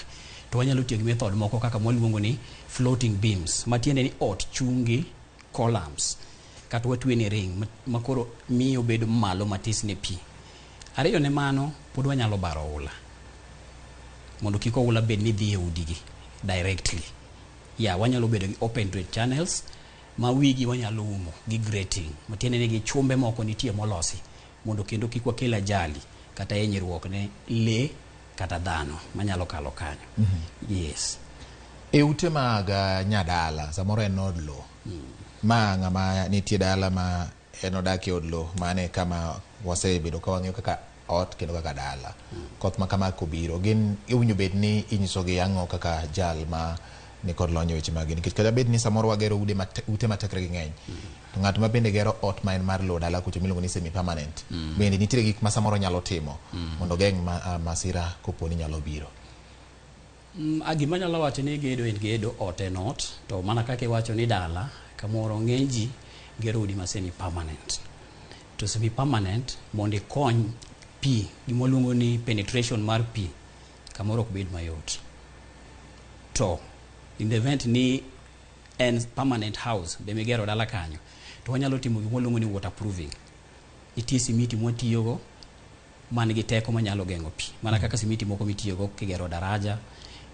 to wanyalo tiyo gi method moko kaka mwaluongo ni floating beams, matiende ni ot chung' gi columns kata watwe ne ring ma koro miyo bedo malo matis ne pi. Ariyo ne mano, pod wanyalo baro oula mondo kik oula bed ni dhi e udigi directly. Yeah, wanyalo bedo gi open drain channels ma wigi wanyalo umo gi grating, matiende ni gi chumbe moko nitie molosi mondo kendo kik wakel ajali kata hinyruok ne lee kata dhano manyalo kalo kanyo. Yes. E ute mag nyadala samoro en od lowo. Ma ng'ama nitie dala ma en odak e od lowo, mane kama wasebedo ka wang'eyo kaka ot kendo kaka dala. Koth ma kama kobiro, gin iwinjo bed ni inyisogi ang'o kaka jal ma nikod lony e weche mag nikech kata bed ni samoro wagero ute ma tekregi ng'eny, to ng'at ma bende gero ot ma en mar lowo dala kucho miluongo ni semi permanent, bende nitiere gik ma samoro nyalo timo mondo ogeng' masira kopo ni nyalo biro. Gima nyalo wacho ni gedo en gedo, ot en ot, to mana kaka iwacho ni dala kamoro ng'eny ji gero udi ma semi permanent. To semi permanent mondo ikony pi, gima waluongo ni penetration mar pi kamoro ok bed mayot. To in the event ni en permanent house be migero dala kanyo, to wanyalo timo gima waluongo ni waterproofing. Nitie simiti mwatiyogo man gi teko manyalo geng'o pi, mana kaka simiti moko mitiyogo kigero daraja,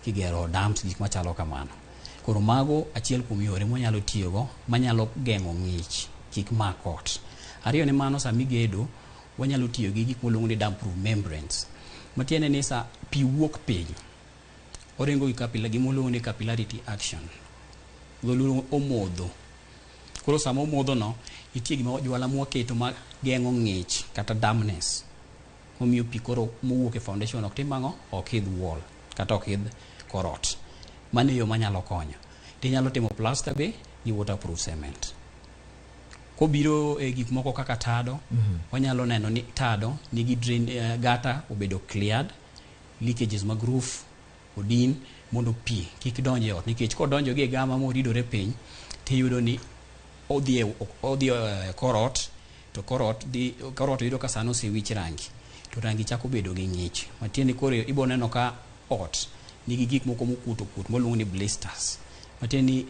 kigero dams, gik machalo kamano. Koro mago achiel kuom yore mwanyalo tiyogo manyalo geng'o ng'ich kik mak ot. Ariyo ne mano, sama igedo wanyalo tiyo gi gik mwaluongo ni damp proof membranes, matiende ni sa pi wuok piny oringo gi capillary, gima waluongo ni capillarity action, dholuo omodho. Koro sama omodho no, nitie gima jwala mwaketo ma geng'o ng'ich kata dampness, momiyo pi koro mowuok e foundation ok tim ang'o, ok idh wall kata ok idh kor ot. Mano e yo manyalo konyo. Tinyalo timo plaster be gi waterproof cement. Kobiro e gik moko kaka tado, wanyalo neno ni tado nigi drain, gutter obedo cleared, leakages mag roof odin mondo pi kik donj e ot, nikech kodonjo gi e gama moridore piny tiyudo ni odhi e kor ot, to kor ot yudo ka sano osewich rangi, to rangi chako bedo gi ng'ich, matiende ni koro ibo neno ka ot nigi gik moko mokuot okuot mwaluongo ni blisters, matiende ni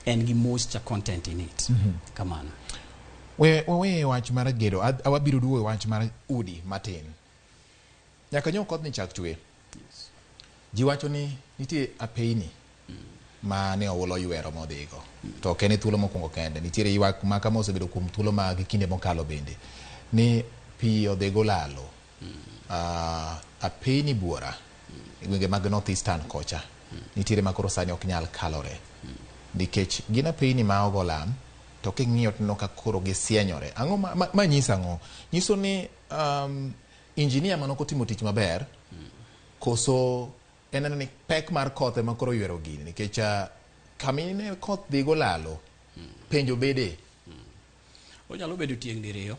en gi moisture content in it. Kamano. We wach mar gedo, wabiro duogo e wach mar udi matin. Nyaka nyo kothni chak chwe. Ji wacho ni nitie apeyni ma ne oula oywero modhigo. To ok en e thuolo mokwongo kende. Nitiere ywak ma kama osebedo kuom thuolo mag kinde mokalo bende. Ni pi odhigo lalo. Apeyni buora e gwenge mag North Eastern kocha. Nitiere ma koro sani ok nyal kalore. Nikech gin apeyni ma ogo lam, to king'iyo tineno ka koro gisienyore. Ang'o ma nyiso ang'o? Nyiso ni engineer manok otimo tich maber, koso en ni pek mar koth ema koro ywero gini, nikech kamine koth dhigo lalo, penjo bede. Onyalo bedo tieng' diriyo,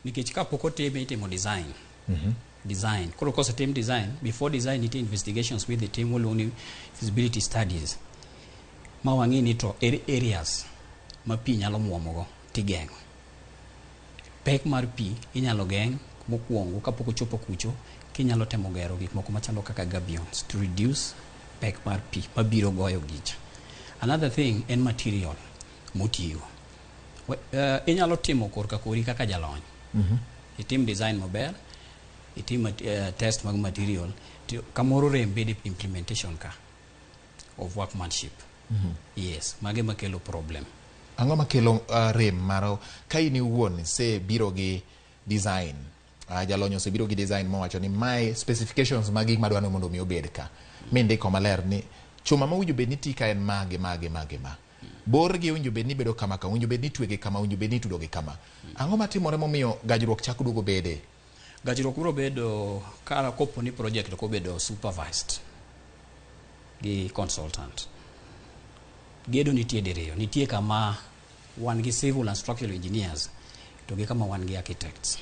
nikech kapok otime itimo design. Design. Koro kosetim design, before design nitie investigations midhi tim waluongo ni feasibility studies, ma wang'i ni to ere areas ma pi nyalo muomogo tigeng'o. Pek mar pi inyalo geng' mokwongo kapok ochopo kucho Kinyalo temo gero gik moko machalo kaka gabions to reduce pek mar pi mabiro goyo gicha. Another thing en material motiyo. Inyalo timo korka kori kaka jalony. Itim design maber, itim test mag material, to kamoro rem bede implementation ka of workmanship. Yes, mage makelo problem. Ang'o makelo rem mar ka in iwuon isebiro gi design, jalony osebiro gi design mowacho ni mae specifications mag gik madwaro ni mondo mi obed ka, mindiko maler ni chuma mowinjo bed ni ti ka en mage mage mage ma bor gi owinjo bed ni bedo kama kama, owinjo bed ni twege kama, owinjo bed ni itudo gi kama. Ang'o matimore momiyo gajruok chako duogo bede? Gajruok biro bedo ka kopo ni project ok obedo supervised gi consultant. Gedo nitie diriyo, nitie kama wan gi civil and structural engineers to gi kama wan gi architects.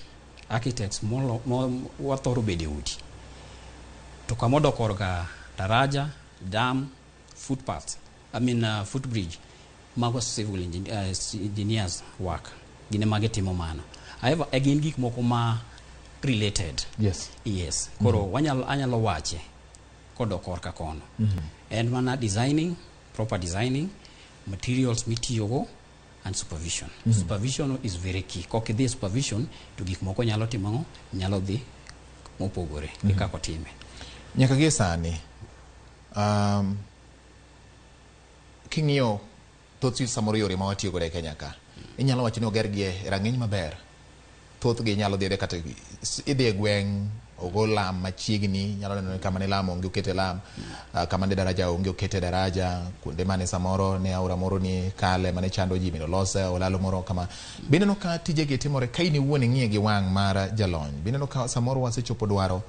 Architects molo, mo, wathoro bedo e udi. To kama odok korka daraja, dam, footpath, I mean footbridge, mago civil engineers work. Gin ema gitimo mano. However, e gin gik moko ma related. Yes. Koro wanyalo anyalo wache kodok korka kono. En mana designing, proper designing, materials mitiyogo and supervision. Supervision is very key. Kok idhi e supervision to gik moko nyalo timo ang'o? Nyalo dhi mopogore gi kaka otime. Nyaka gie sani, king'iyo thoth samoro yore ma watiyo godo e Kenya ka, inyalo wacho ni oger gi e rang'iny maber. Thothgi inyalo dhi kata idhi e gweng' ogo lam machiegni, inyalo neno ni kama ne lam onge okete lam, kama ne daraja onge okete daraja, kuonde mane samoro ne aora moro ni kale mane chando ji mondo olose olalo moro kama. Be ineno ka tijegi timore ka in iwuon ing'iye gi wang' mar jalony? Be ineno ka samoro wasechopo dwaro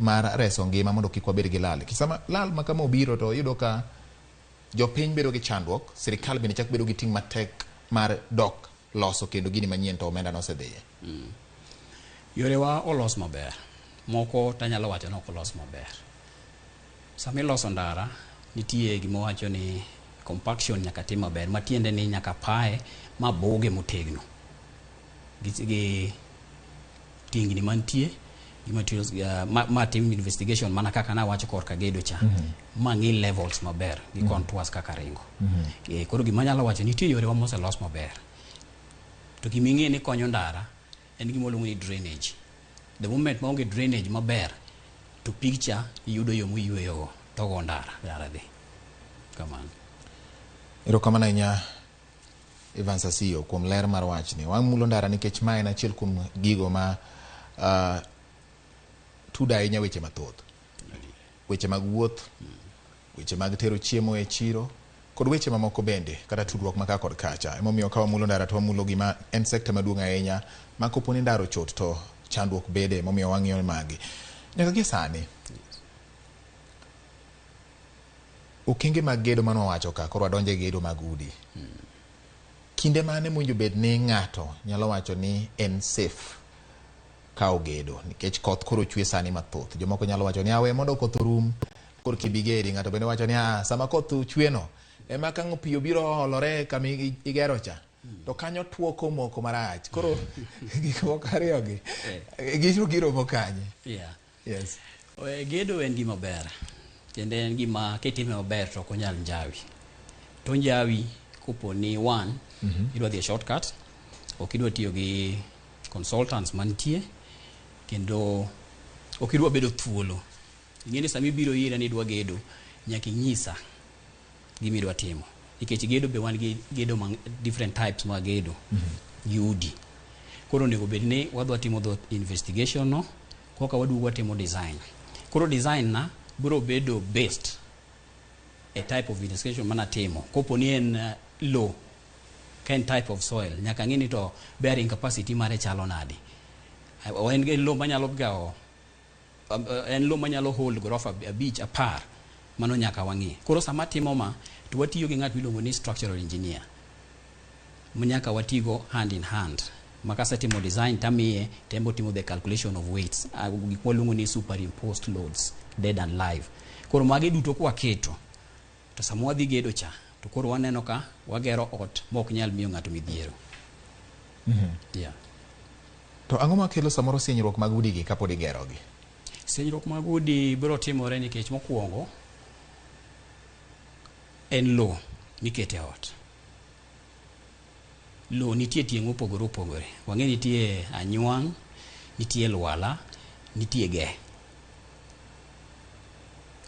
mar reso ngima mondo kik wabed gi lal? Sama lal ma kama obiro to iyudo ka jopiny bedo gi chandruok, sirikal bende chak bedo gi ting' matek mar dok loso kendo gini manyien to omenda nosedhiye. Yorewa olos maber. Moko tanyalo wacho ni ok olos maber. Sama iloso ndara, nitie gima wacho ni compaction nyaka tim maber, matiende ni nyaka paye ma boge motegno. Gi tingni mantie, gi materials, ma tim investigation mana kaka nawacho korka gedo cha. Ma ng'i levels maber gi contours kaka ringo. Koro gima anyalo wacho nitie yorewa moselos maber. To gima ing'e ni konyo ndara en gima waluongo ni drainage. The moment maonge drainage maber to picture yudo yo moyweyogo to go ndara, ndara dhi. Kamano. Erokamano ahinya Evans Asiyo kuom ler mar wachni. Wamulo ndara nikech ma en achiel kuom gigo ma tudo ahinya weche mathoth. Weche mag wuoth, weche mag tero chiemo e chiro, kod weche mamoko bende, kata tudruok ma ka kod kacha. Emomiyo ka wamulo ndara to wamulo gima en sekta maduong' ahinya ma kopo ni ndara ochot to chandruok bede, emomiyo wang'iyo magi. Nyaka gie sani, okenge mag gedo mane wawacho ka, koro wadonjo e gedo mag udi. Kinde mane mowinjo bed ni ng'ato nyalo wacho ni en safe ka ogedo? Nikech koth koro chwe sani mathoth. Jomoko nyalo wacho ni awe mondo koth orum korka ibi gedi. Ng'ato bende wacho ni sama koth chwe no ema ka pi obiro olore kama igero cha to kanyo tuo komoko marach. Koro gik moko ariyo gi giromo kanye? Yes. Gedo en gima ber. Kendo en gima kitime maber to ok onyal njawi. To njawi kopo ni one, idwa dhi e shortcut, ok idwa tiyo gi consultants mantie, kendo ok idwa bedo thuolo. Ing'e ni sama ibiro ira ni idwa gedo, nyaka inyisa gima idwa timo. Nikech gedo be wan gi gedo mang different types mag gedo gi udi. Koro onego bed ni wadwa timo dho investigation no, koka waduogo watimo design. Koro design na biro bedo based a type of investigation manatimo. Kopo ni en low, ka en type of soil, nyaka ng'i ni to bearing capacity mare chalo nade. En low manyalo gawo, en low manyalo hold gorofa 5, 10, mano nyaka wang'i. Koro sama timo ma, to watiyo gi ng'at miluongo ni structural engineer. Nyaka watigo hand in hand. Ma kasetimo design tamiye, tembo timo the calculation of weights. Gik mwaluongo ni superimposed loads, dead and live. Koro magi duto kwaketo, to sama wadhi gedo cha, to koro waneno ka wagero ot mok nyal miyo ng'ato midhiero. Yeah. To ang'o makelo samoro sinyruok mag udigi kapod igerogi? Sienyruok mag udi biro timore nikech mokwongo en lowo mikete ot. Lowo nitie tieng' mopogore opogore. Wang'e nitie anywang', nitie lwala, nitie ge.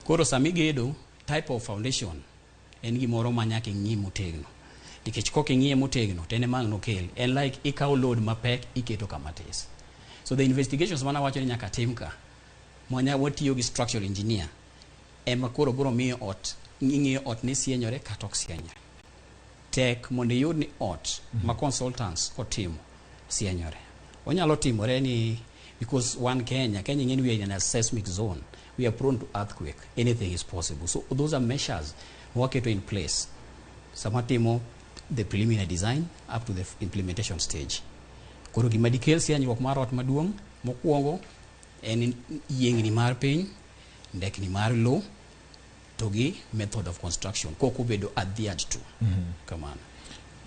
Koro sama igedo, type of foundation en gimoro ma nyaka ing'i motegno. Nikech kok ing'iye motegno, to en ema ang' nokel. En like ikawo load mapek iketo kama tis. So the investigations mana wacho ni nyaka tim ka, mwanya watiyo gi structural engineer, ema koro biro miyo ot, ing'iyo ot ni sienyore kata ok sienyore. Tek mondo iyud ni ot ma consultants otimo sienyore. Onyalo timore ni because one Kenya, Kenya ing'eni we are in a seismic zone. We are prone to earthquake. Anything is possible. So those are measures mwaketo in place. Sama timo the preliminary design up to the implementation stage. Koro gima dikel sienyruok mar ot maduong' mokwongo en yiengni mar piny, ndekni mar lowo, to gi method of construction kok obedo adhered to. Kamano.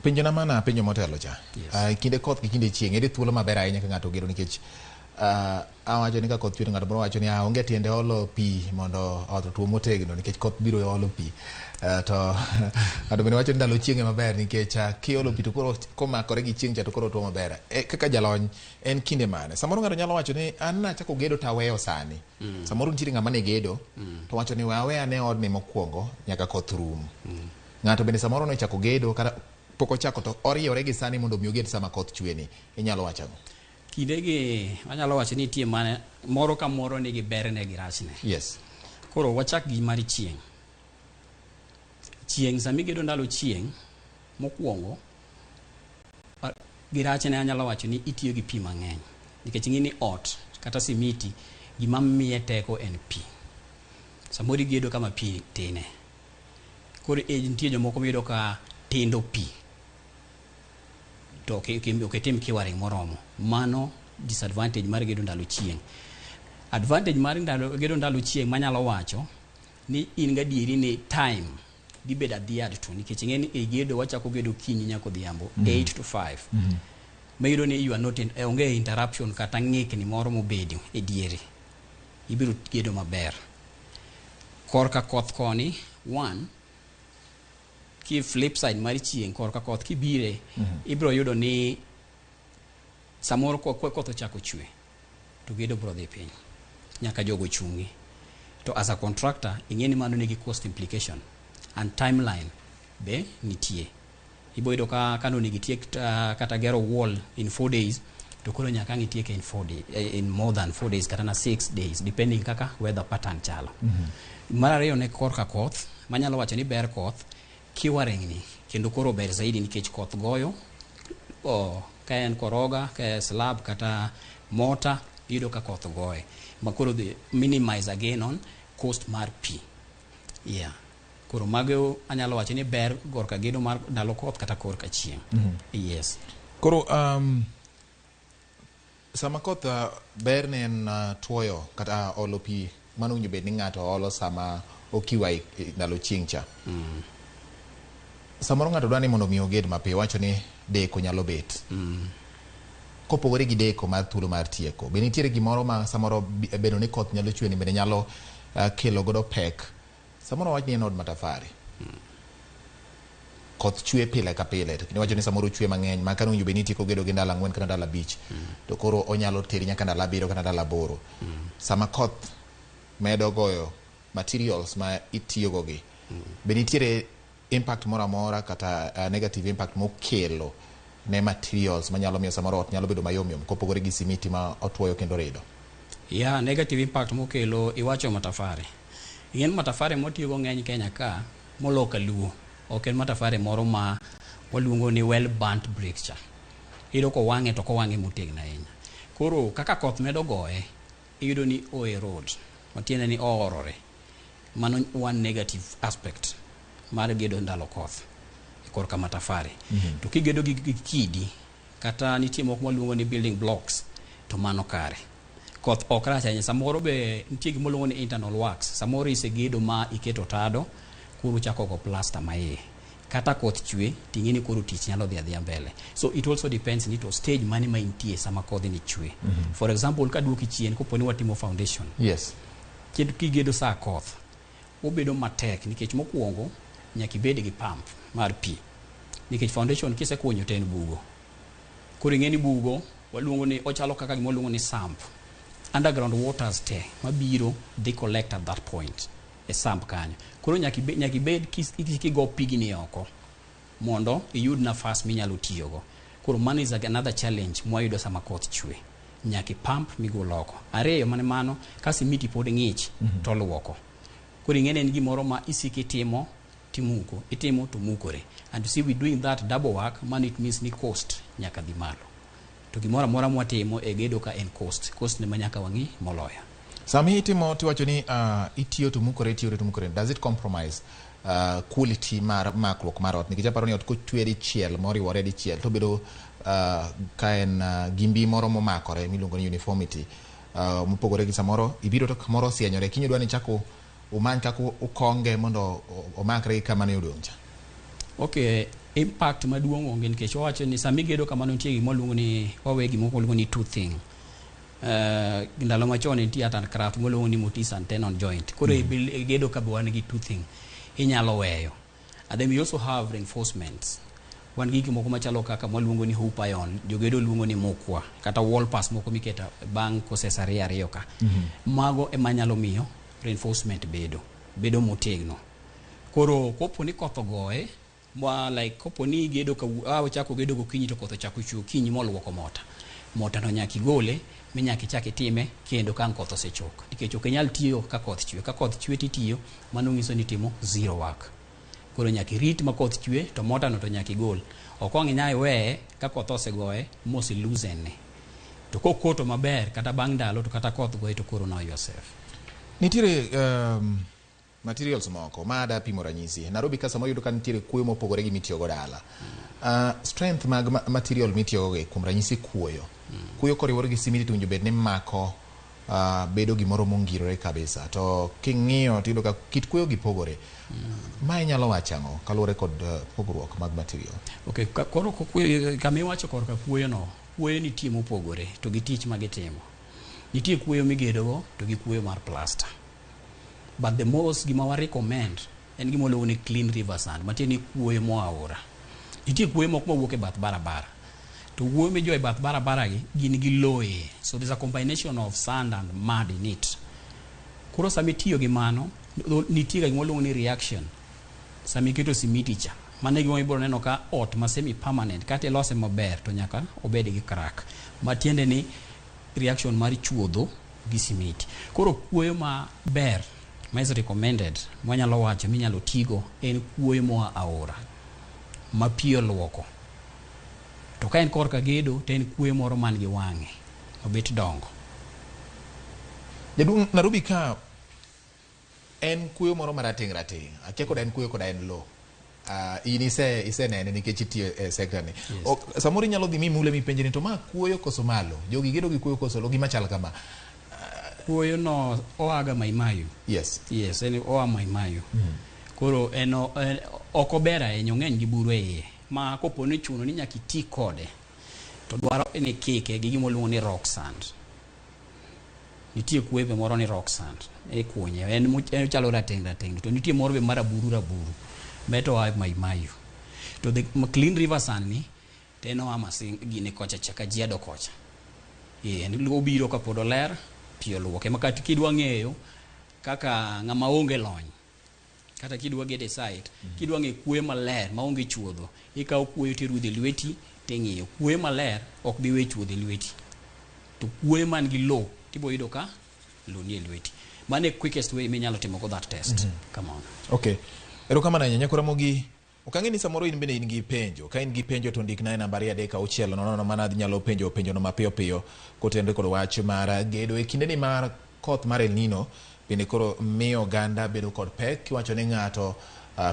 Penjona mana penjo motelo cha. Yes. Kinde koth gi kinde chieng' ere thuolo maber ahinya ka ng'ato ogedo nikech awacho ni ka koth chwe to ng'ato biro wacho ni onge tiende olo pi mondo ot otuo motegno nikech koth biro olo pi. To ng'ato bende wacho ni ndalo chieng' ema ber nikech kiolo pi to koro komakore gi chieng' cha to koro otuo maber. Kaka jalony en kinde mane? Samoro ng'ato nyalo wacho ni an nachako gedo to aweyo sani. Samoro nitiere ng'ama ne gedo to wacho ni we aweya ne odni mokwongo nyaka koth rum. Ng'ato bende samoro ne ochako gedo kata pok ochako to oriyore gi sani mondo mi oged sama koth chwe ni. Inyalo wacho ang'o? Kindegi anyalo wacho ni nitie mana moro ka moro nigi berne gi rachne. Yes. Koro wachak gi mar chieng'. Chieng' sama igedo ndalo chieng' mokwongo gi rachne anyalo wacho ni itiyo gi pi mang'eny. Nikech ing'e ni ot kata simiti gima miye teko en pi. Samoro igedo kama pi tine. Koro nitie jomoko miyudo ka tindo pi to ok itim kiwaring moromo. Mano disadvantage mar gedo ndalo chieng'. Advantage mar gedo ndalo chieng' manyalo wacho ni in gadieri ni time dhi bedo adhered to nikech ing'e ni e gedo wachako gedo kinyi nyaka odhiambo 8 to 5. Mayudo ni you are not in, onge interruption kata ng'ikni moro mobedo e diere. Ibiro gedo maber. Korka koth koni, one, ki flip side mar chieng' korka koth kibire, ibiro yudo ni samoro koth ochako chwe to gedo biro dhi piny nyaka jogo chungi. To as a contractor ing'e ni mano nigi cost implication and timeline be nitie. Ibo yudo ka nonego itiek kata gero wall in 4 days to koro nyaka ang' itieke in 4 day, in more than 4 days kata na 6 days depending kaka weather pattern chalo. Mar ariyo ne korka koth manyalo wacho ni ber koth kiwaringni kendo koro ber zaidi nikech koth goyo ka en koroga ka en slab kata mota iyudo ka koth goye ma koro dhi minimize again on cost mar pi. Yeah. Koro mago anyalo wacho ni ber korka gedo mar ndalo koth kata korka chieng'. Yes. Koro sama koth ber ne en tuoyo kata olo pi mano owinjo bed ni ng'ato olo sama okiwa ndalo chieng' cha. Samoro ng'ato dwa ni mondo mi oged mapiyo, wacho ni deko nyalo bet. Kopogore gi deko mar thuolo mar tieko, be nitiere gimoro ma samoro bedo ni koth nyalo chwe ni bende nyalo kelo godo pek? Samoro wach ni en od matafari. Koth chwe pile ka pile, to kendo wacho ni samoro chwe mang'eny ma kane owinjo bed ni itieko gedo gi ndalo 4 kata ndalo 5, to koro onyalo teri nyaka ndalo 7 kata ndalo 8. Sama koth medo goyo materials ma itiyogo gi, be nitiere impact moro amora kata negative impact mokelo ne materials manyalo miyo samoro ot nyalo bedo mayom yom kopogore gi simiti ma otuoyo kendo rido? Yeah, negative impact mokelo iwacho matafari. Ing'e ni matafari motiyogo ng'eny Kenya ka molo kaluo ok en matafari moro ma waluongo ni well burnt brick cha. Iyudo kowang'e to kowang'e motegno ahinya. Koro kaka koth medo goye, iyudo ni o erode, matiende ni oorore. Mano one negative aspect mar gedo ndalo koth korka matafari. To kigedo gi kidi kata nitie moko maluongo ni building blocks to mano kare. Koth ok rach ahinya. Samoro be nitie gima luongo ni internal works. Samoro isegedo ma iketo tado, koro uchako go plaster ma iye. Kata koth chwe, ting'e ni koro tich nyalo dhi adhiya mbele. So it also depends ni to stage mane ma intie sama kodhi ni chwe. For example, kaduoki chien, kopo ni watimo foundation, kendo kigedo sa koth, obedo matek nikech mokwongo nyaka ibed gi pump mar pi, nikech foundation kisekunyo to en bugo. Koro ing'e ni bugo waluongo ni ochalo kaka gima waluongo ni sump. Underground waters te mabiro dhi collect at that point e sump kanyo. Koro nyaka ibed kigo pigni oko mondo iyud nafas minyalo tiyogo. Koro mano is another challenge mwayudo sama koth chwe. Nyaka ipump migol oko. Ariyo mane mano, ka simiti pod ng'ich to luoko. Koro ing'e ni en gimoro ma isiko itimo timuko, itimo to mukore. And you see, we doing that double work, mano it means ni cost nyaka dhi malo. To gimoro amora mwatimo e gedo ka en cost, cost ne ma nyaka wang'i moloyo. Sami itimo tiwacho ni itiyo to mukore, itiyo to mukore, does it compromise quality mar makruok mar ot? Nikech aparo ni ot kochwe dichiel moriwore dichiel to bedo ka en gi mbi moro momakore miluongo ni uniformity, mopogore gi samoro ibiro to kamoro osienyore, kiny idwa ni chako umany kaka ukonge mondo omakre gi kama ne odong' cha. Okay, impact maduong' onge, nikech wawacho ni sama igedo kamano nitie gima waluongo ni, wawe gima waluongo ni two thing. Ndalo machon nitie art and craft mwaluongo ni mortise and tenon joint. Koro e gedo ka be wan gi two thing inyalo weyo. And then we also have reinforcements. Wan gi gik moko machalo kaka mwaluongo ni hoop iron, jogedo luongo ni mukwa, kata wall pass moko miketo bang' courses ariyo ariyo ka. Mago ema nyalo miyo reinforcement bedo motegno. Koro kopo ni koth ogoye, ma like kopo ni igedo ka ochako gedo gokinyi to koth ochako chwe okinyi moluoko mota. Mota no nyaka igole, minyaka ichak itime kendo ka ang' koth osechok. Nikech ok inyal tiyo ka koth chwe. Ka koth chwe titiyo, mano nyiso ni itimo zero work. Koro nyaka irit ma koth chwe to mota no to nyaka igol. Ok ang' inyal weye ka koth osegoye mose loosen ne. To kokoto maber kata bang' ndalo to kata koth goye to koro now you are safe. Nitiere materials moko ma ada pimo ranyisi. Nairobi ka samoro yudo ka nitiere kuoyo mopogore gi mitiyogo dala. Strength mag material mitiyogo gi, kuom ranyisi kuoyo. Kuoyo koriwore gi simiti to winjo bed ni mako bedo gimoro mongirore kabisa. To king'iyo tiyudo ka kit kuoyo gi pogore. Ma inyalo wacho ang'o kaluwore kod pogruok mag material? Okay, koro kama iwacho korka kuoyo no, kuoyo nitie mopogore to gi tich ma gitimo. Nitie kuoyo migedogo to gi kuoyo mar plaster. But the most gima wa recommend en gima waluongo ni clean river sand, matiende ni kuoyo moa aora. Nitie kuoyo moko mawuok e bath barabara. To kuoyo mijoyo e bath barabara gi gin gi lowo e. So there's a combination of sand and mud in it. Koro sama itiyo gi mano, nitie ga gima waluongo ni reaction. Sama iketo simiti cha, mano e gima ibiro neno ka ot ma semi permanent kata ilose maber to nyaka obed gi crack. Matiende ni reaction mar chuodho gi simiti. Koro kuoyo ma ber, ma is recommended, mwanyalo wacho minyalo tigo en kuoyo moa aora ma pi oluoko. To ka en korka gedo to en kuoyo moro man gi wang'e, obet dongo. Jaduong', Nairobi ka en kuoyo moro marateng' rateng'. Akia koda en kuoyo koda en lowo. In isenene nikech itiyo e sector ni. Yes. Samoro inyalo dhi mimule mipenje ni to ma kuoyo koso malo? Jogi gedo gi kuoyo koso lowo? Gima chal kama. Kuoyo no oaga Maimayu. Yes, en oa Maimayu. Koro en ok ober ahinya, ong'eny gi buru e iye. Ma kopo ni chuno ni nyaka iti kode, to dwaro ni kike gi gima waluongo ni rock sand. Nitie kuoyo be moro ni rock sand, ikunye, en ochalo rateng' rateng', to nitie moro be mar aburu raburu, meto oa Maimayu. To the clean river sand ni, to en oa Masing, gine kocha cha, Kajiado kocha. En obiro kapod oler, pi oluoke. Ma kata kidwa ng'eyo kaka ng'ama onge lony, kata kidwa gedo e site, kidwa ng'eyo kuoyo maler maonge chuodho, ikawo kuoyo tirudho e lweti ting'iyo. Kuoyo maler ok bi we chuodho e lweti. To kuoyo man gi lowo tibo yudo ka lowo nie lweti. Mano e quickest way minyalo timo go that test. Come on. Okay. Erokamano ahinya Nyakora Ramogi. Ok ang'e ni samoro in bende in gi penjo. Ka in gi penjo to ndikna e namba 23600 mana nyalo penjo penjono mapiyo piyo kotenore kod wach mar gedo. E kindeni mar koth mar El Nino bende koro miyo oganda bedo kod pek. Kiwacho ni ng'ato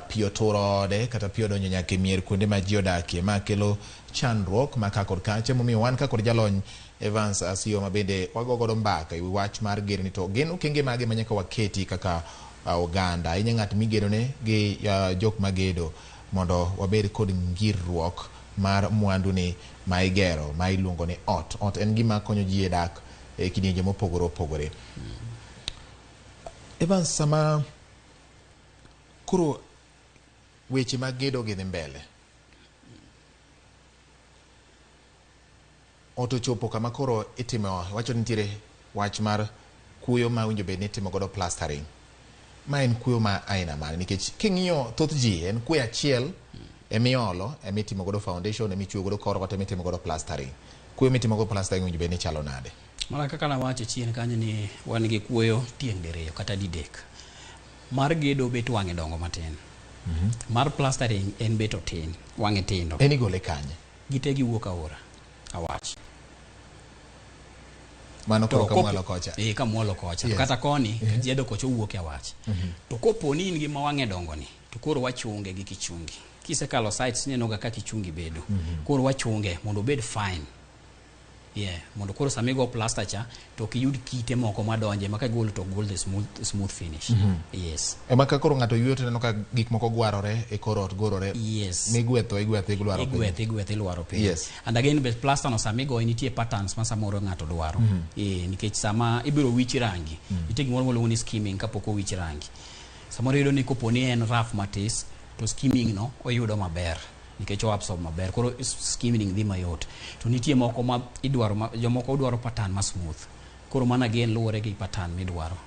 pi oturo ode kata pi odonjo nyaka e mier kuonde ma ji odakie, ma kelo chandruok ma ka kod kacha. Momiyo wan ka kod jalony Evans Asiyo ma bende wago godo mbaka e wi wach mar gedo ni to gin okenge mage ma nyaka waketi kaka oganda. Ahinya ng'at migedone gi jok magedo. Mondo wabed kod ngirruok mar mwandu ni ma igero ma iluongo ni ot. Ot en gima konyo ji e dak e kidienje mopogore opogore. Evans, sama koro weche mag gedo gi dhi mbele, ot ochopo kama koro itimo, wacho ni nitiere wach mar kuyo ma owinjo bed ni itimo godo plastering. Ma en kuyo ma aina mane? Nikech king'iyo thoth ji en kuyo achiel emiolo, emitimo godo foundation, emichwo godo kor ot, emitimo godo plastering. Kuyo mitimo godo plastering owinjo bed ni chalo nade? Mana kaka nawacho chien kanyo ni wan gi kuoyo tieng' diriyo kata didek. Mar gedo bet wang'e dongo matin. Mar plastering en bet otin, wang'e tindo. En igole kanye? Gite giwuok aora, awach. Mano koro kamwalo kocha. Eh, kamwalo kocha. To kata koni, Kajiado kocha owuok e awach. To kopo ni in gi ma wang'e dongo ni, to koro wachunge gi kichungi. Kisekalo sites ineno ga kaka kichungi bedo. Koro wachunge mondo obed fine. Yeah, mondo koro sama igo plaster cha to ok iyud kite moko madonje ma kagolo to gol the smooth finish. Yes. Ema ka koro ng'ato yueyo to ineno ka gik moko gwarore e kor ot gorore. Yes. Migwetho igwetho ilwaro piny. Igwetho igwetho ilwaro piny. Yes. And again be plaster no sama igoye nitie patterns ma samoro ng'ato dwaro. Nikech sama ibiro wich rangi, nitie gimoro miluongo ni skimming kapok owich rangi. Samoro iyudo ni kopo ni en rough matis to skimming no oyudo maber nikech o absorb maber, koro skimming dhi mayot. To nitie moko ma idwaro ma, jomoko dwaro pattern ma smooth. Koro mano again luwore gi pattern midwaro.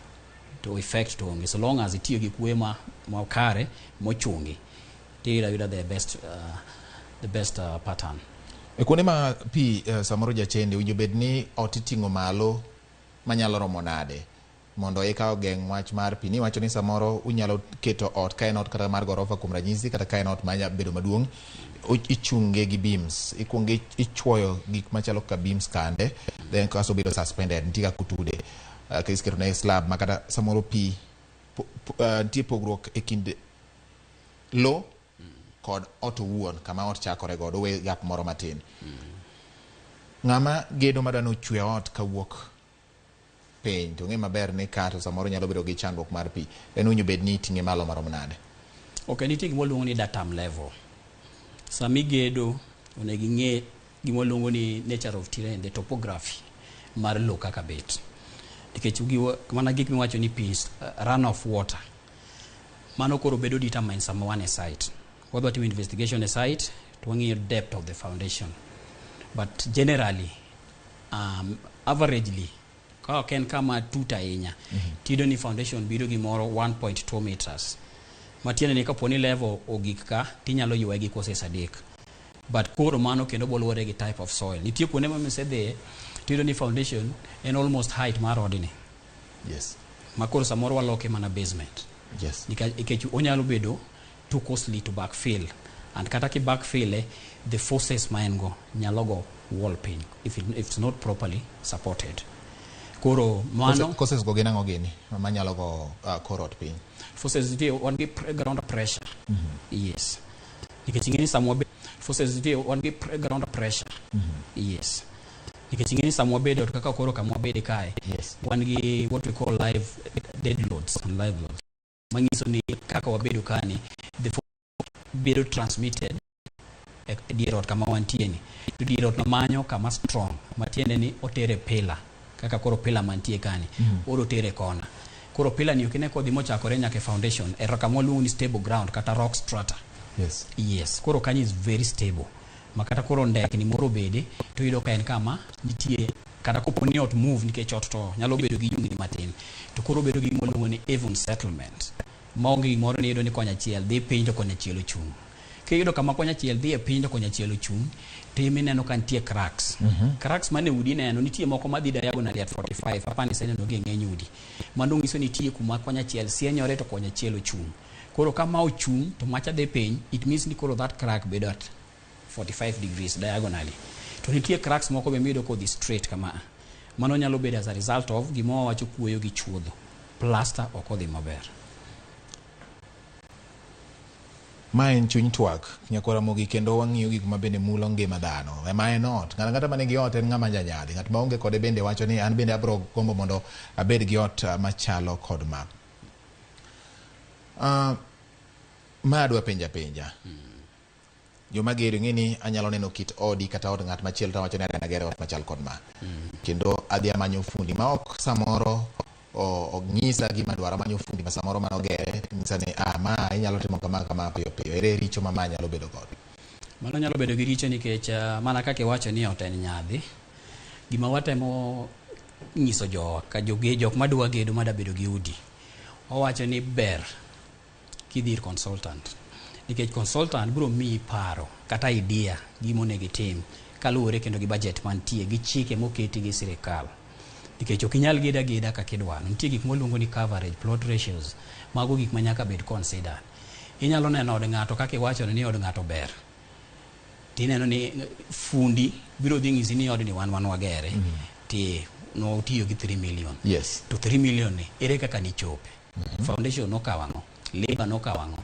To effect to onge so long as itiyo gi kuoyo ma kare mochungi tiyudo ayuda the best pattern. E kuonde ma pi samoro jachende owinjo bed ni ot iting'o malo manyalo romo nade mondo eka ogeng' wach mar pi. Niwacho ni samoro unyalo keto ot ka en ot kata mar gorofa kuom ranyisi, kata ka en ot manya bedo maduong', ichunge gi beams, ikuongo ichuoyo gik machalo kaka beams kande, then kasto bedo suspended, nitie kaka otude. Ka iketo ne slab ma kata samoro pi nitie pogruok e kind lo kod ot owuon kama ot chakore godo, owe gap moro matin. Ng'ama gedo madwa ni ochwe ot kawuok piny to ng'e maber ni ka to samoro nyalo bedo gi chandruok mar pi, en owinjo bed ni iting'e malo marom nade? Ok, nitie gima waluongo ni datum level. Sama igedo onego ing'e gima waluongo ni nature of terrain, the topography mar lowo kaka bet. Nikech mana gik miwacho ni pi, run of water. Mano koro bedo determined sama wan e site. Wadwa timo investigation e site to wang'iyo depth of the foundation. But generally, averagely, ka ok en kama tut ahinya, tiyudo ni foundation biro gimoro 1.2 meters. Matiende ni kapo ni level ogik ka, tinyalo ywaye gi courses adek. But koro mano kendo boluwore gi type of soil. Nitie kuonde ma misedhiye, tiyudo ni foundation en almost height mar odni. Ma koro samoro waloke mana basement. Nikech onyalo bedo too costly to backfill. And kata ki backfill, the forces ma en go nyalo go wall piny if it's not properly supported. Koro mano Courses go gin ang'o gini manyalo go kor ot piny? Forces nitie, wan gi ground pressure. Yes. Nikech ing'e ni sama wabedo forces nitie, wan gi ground pressure. Yes. Nikech ing'e ni sama wabedo kaka koro kama wabede kae, wan gi what we call live dead loads and live loads. Manyiso ni kaka wabedo kani, the force bedo transmitted e dier ot kama wantie ni. To dier ot no manyo kama strong, matiende ni otere pillar, kaka koro pillar mantie kani, oro tere kona. Koro pillar ni ok ine kodhi mochakore nyaka e foundation, e kama waluongo ni stable ground kata rock strata. Yes, koro kanyo is very stable. Ma kata koro ndekni moro bede, to iyudo ka en kama nitie, kata kopo ni ot move nikech ot to nyalo bedo gi yungni matin, to koro bedo gi gima waluongo ni even settlement. Maonge gimoro ni iyudo ni konya achiel dhi piny to konya achiel ochung'. Kiyudo kama konya achiel dhi e piny to konya achiel ochung', to imineno ka nitie cracks. Cracks mane udi neno, nitie moko madhi diagonally at 45, apani iseneno gi e ng'eny udi. Mano nyiso ni nitie kuma konya achiel sienyore to konya achiel ochung'. Koro ka ma ochung' to macha dhi piny, it means ni koro that crack bedo at 45 degrees diagonally. To nitie cracks moko be miyudo kodhi straight kama. Mano nyalo bedo as a result of gima wawacho kuoyo gi chuodho. Plaster ok odhi maber. Ma en chuny twak nyakwar Ramogi, kendo wang'iyo gik ma bende mulo ngima dhano. Ema en ot. Ng'ato ang'ata manigi ot en ng'ama janyadhi. Ng'at maonge kode bende wacho ni an bende abiro gombo mondo abed gi ot machalo kod ma. Ma adwa penja penja. Joma gedo ing'e ni anyalo neno kit odi kata od ng'at machielo to awacho ni adwa agere ot machal kod ma. Kendo adhi amanyo fundi ma ok samoro onyisa gima adwaro, amanyo fundi ma samoro manogere nyisa ni ah, ma inyalo timo kama kama piyo piyo. Ere richo ma ma nyalo bedo godo? Mano nyalo bedo gi richo nikech mana kaka iwacho ni ot en nyadhi. Gima watemo nyiso jowa ka jok madwa gedo mada bedo gi udi. Owacho ni ber kidhi ir consultant. Nikech consultant biro miyi paro kata idea gima onego itim kaluwore kendo gi budget mantie gi chike moketi gi sirikal. Nikech ok inyal gedo ageda kaka idwaro. Nitie gik mwaluongo ni coverage, plot ratios. Mago gik ma nyaka bed considered. Inyalo neno od ng'ato kaka iwacho ni od ng'ato ber. Tineno ni fundi biro dhi ng'isi ni odni wan wagere. Ti notiyo gi 3 million. To 3 million ni ere kaka nichope? Foundation nokawo ang'o? Labor nokawo ang'o?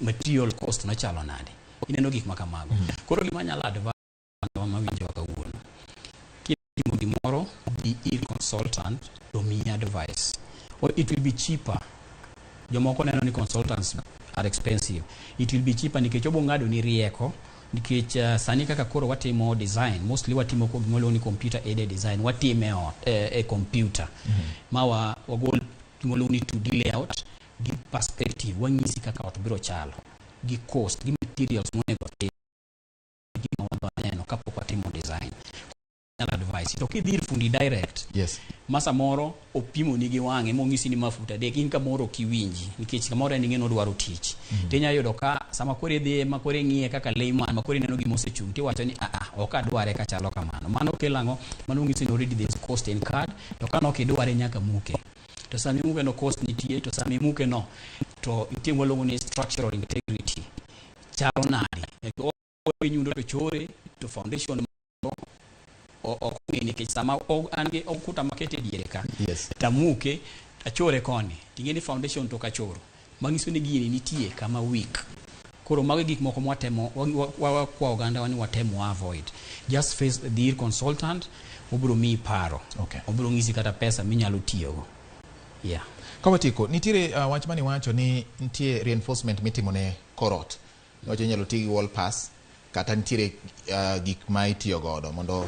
Material cost nochalo nade? Ineno gik ma kamago. Koro gima anyalo advise mawinjowa kawuono. Kitimo gimoro, dhi ir consultant to miyi advice. Or it will be cheaper. Jomoko neno ni consultants are expensive. It will be cheaper nikech obo ng'ado ni rieko nikech sani kaka koro watimo design, mostly watimo gima iluongo ni computer aided design, watime e ot, e computer. Ma wagol gima iluongo ni 2D layout gi perspective, wanyisi kaka ot biro chalo, gi cost, gi materials monego tim, gima wadwa neno kapok watimo design. Advice. To kidhi ir fundi direct, ma samoro opimoni gi wang'e mong'isi ni ma fut 3, in kamoro ok iwinji nikech kamoro en ing'e ni odwaro tich. Tinya yudo ka sama koro idhiye ma koro ing'iye kaka layman ma koro ineno gima osechung' tiwacho ni aa ok adware kachalo kamano. Mano kelo ang'o? Mano ng'isi ni already there is cost incurred to ka nok idware nyaka muke. To sama imuke no cost nitie to sama imuke no to nitie gima waluongo ni structural integrity. Chalo nade? Nyundo to chore to foundation ok ong'e nikech sama an gi okuta makete diere ka tamuke achore koni ting'e ni foundation to kachoro manyiso ni gini nitie kama weak. Koro mago gik moko mwatemo wakwa oganda ni watemo avoid. Just face the consultant, obiro miyi paro. Obiro ng'isi kata pesa minyalo tiyogo. Yeah. Ka watieko, nitiere wach mane iwacho ni nitie reinforcement mitimo ne korot. Niwacho inyalo ti gi wall pass kata nitiere gik ma itiyo godo mondo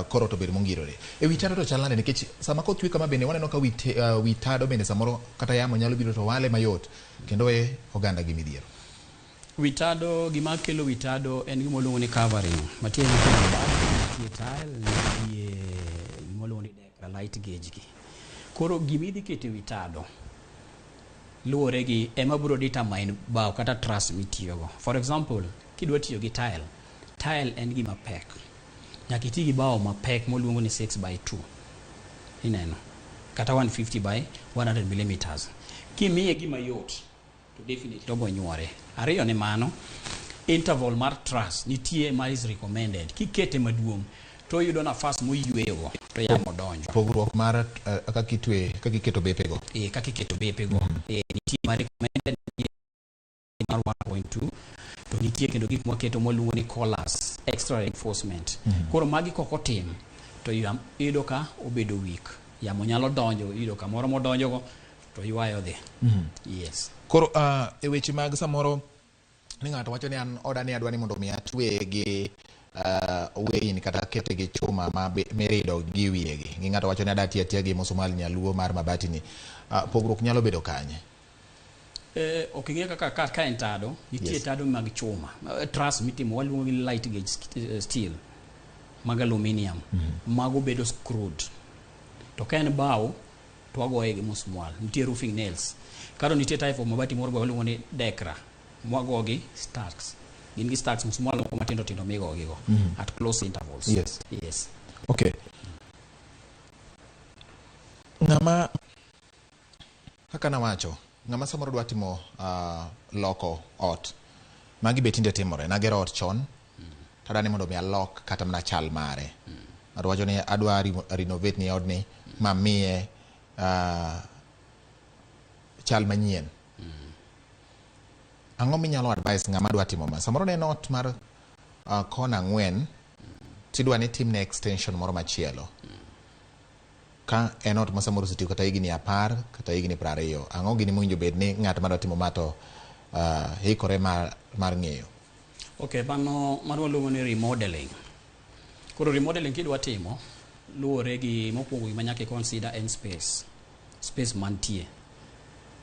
korot obed mongirore. E wi tado to chal nade nikech sama koth chwe kama bende waneno ka wi tado bende samoro kata yamo nyalo biro to wale mayot kendo we oganda gi midhiero. Wi tado, gima kelo wi tado en gima waluongo ni covering. Matiende ni nitie mabati, nitie tile, nitie gima waluongo ni deck, light gauge gi. Koro gima idhi keto e wi tado luwore gi ema biro determine bao kata truss mitiyogo. For example, kidwa tiyo gi tile, tile en gima pek. Nyaka iti gi bao mapek moluongo ni 6 by 2. Ineno? Kata 150 by 100 millimeters. Kimiye gima yot, to definitely obo nyuore. Ariyo ni mano, interval mar truss nitie ma is recommended. Kikete maduong', to iyudo nafas moyweyogo to yamo donjo. Pogruok mar kaka itwe, kaka iketo bepego. Kaka iketo bepego. Nitie ma recommended, nitie mar 1.2 to nitie kendo gik mwaketo mwaluongo ni collars, extra reinforcement. Koro magi kok otim to iyudo ka obedo weak. Yamo nyalo donjo, iyudo kamoro modonjogo to ywayo dhi. Yes. Koro e weche mag samoro ni ng'ato wacho ni an oda ni adwa ni mondo mi atwe gi wein kata kete gi chuma ma mirido gi wiyegi. Gi ng'ato wacho ni adwa tiyo atiya gi musmal nyaluo mar mabati ni. Pogruok nyalo bedo kanye? Ok ing'e kaka ka en tado, nitie tado mag chuma, truss mitimo waluongo ni light gauge steel mag aluminium. Mago bedo screwed. To ka en bao to wagoye gi musmal. Nitie roofing nails. Karo nitie type of mabati moro waluongo ni dekra. Mwagogi stacks. Gin gi stacks musmal moko matindo tindo migogigo at close intervals. Yes. Okay. Ng'ama kaka nawacho, ng'ama samoro dwa timo loko ot. Magi be tinde timore. Nagero ot chon. Tadwa ni mondo mi alok kata mana chal mare. Ng'ato wacho ni adwa renovate ni odni mamiye chal manyien. Ang'o minyalo advice ng'ama dwa timo ma? Samoro ne en ot mar kona 4 tidwa ni timne extension moro machielo. Ka en ot ma samoro osetiyo kata higni 10 kata higni 20, ang'o gini mowinjo bed ni ng'at madwa timo ma to hikore mar ng'eyo? Okay, mano waluongo ni remodeling. Koro remodeling kidwa timo luwore gi mokwongo gima nyaka i consider en space. Space mantie.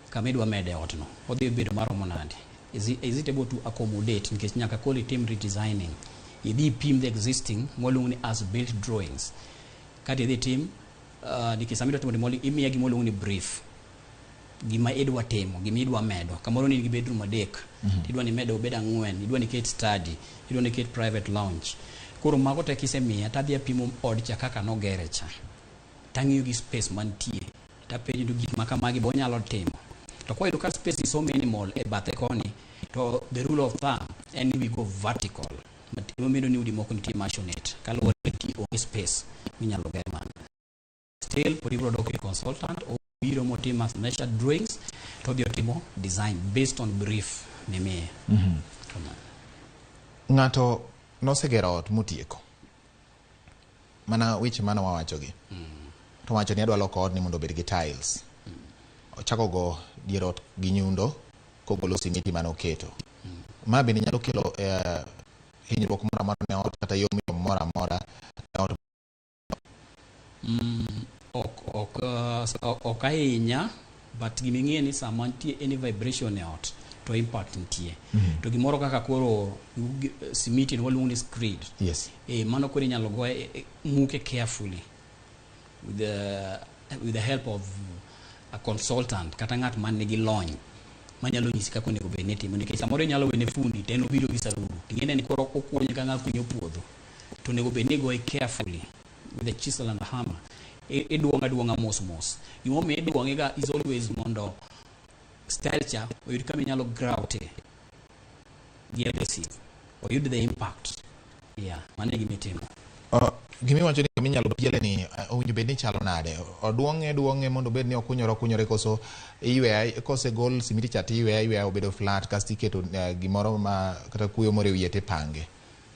Kama idwa mede ot no. Odhi bedo maromo nade? Is it able to accommodate? Nikech nyaka koro itim redesigning. Idhi ipim the existing mwaluongo ni as built drawings. Kata idhi tim nikech sama idwa timo remodeling, imiya gima waluongo ni brief. Gima idwa timo, gima idwa medo. Kamoro ni in gi bedroom 3, tidwa ni imed obed 4, idwa ni iket study, idwa ni iket private lounge. Koro mago te kisemiya, tadhi apimo od cha kaka nogere cha. Tang'iyo gi space mantie. Tapenjo ni gik ma kamagi be onyalo timo. To kwayudo ka space is so minimal e bathe koni, to the rule of thumb en ni we go vertical. Emomiyo ni udi moko nitie maisonette. Kaluwore ni onge space minyalo ger mano. Still, pod ibiro dok ir consultant, obiro motimo as measured drawings, to odhi otimo design based on brief mimiye. Kamano. Ng'ato nosegero ot motieko mana weche mane wawachogi, to wacho ni adwa loko odni mondo obed gi tiles. Ochako go dier ot gi nyundo kogolo simiti mane oketo. Ma bende nyalo kelo hinyruok moro amora ne ot kata yom yom moro amora ne ot? Ok ahinya, but giming'e ni sama nitie any vibration e ot to impact nitie. To gimoro kaka koro simiti ni waluongo ni screed. E, mano koro inyalo goye muke carefully with the help of a consultant kata ng'at man nigi lony manyalo nyisi kaka onego bed ni itimo, nikech samoro inyalo wene fundi to en obiro gi saruru, ting'ene ni koro okunye ka ng'a kunyo puodho, to onego bed ni igoye carefully with a chisel and a hammer. Iduong'e aduong'a mos mos. Gimomiyo iduong'e ga is always mondo style cha oyud kama inyalo grout gi adhesive, oyud the impact. Yeah, mano e gima itimo. Gimiwacho ni kama inyalo piele ni owinjo bed ni chalo nade? Oduong'e duong'e mondo obed ni okunyore okunyore, koso iyweya kosegol simiti cha tiyweya ayweya obedo flat, kasto iketo gimoro ma kata kuoyo moro e wiye tipange?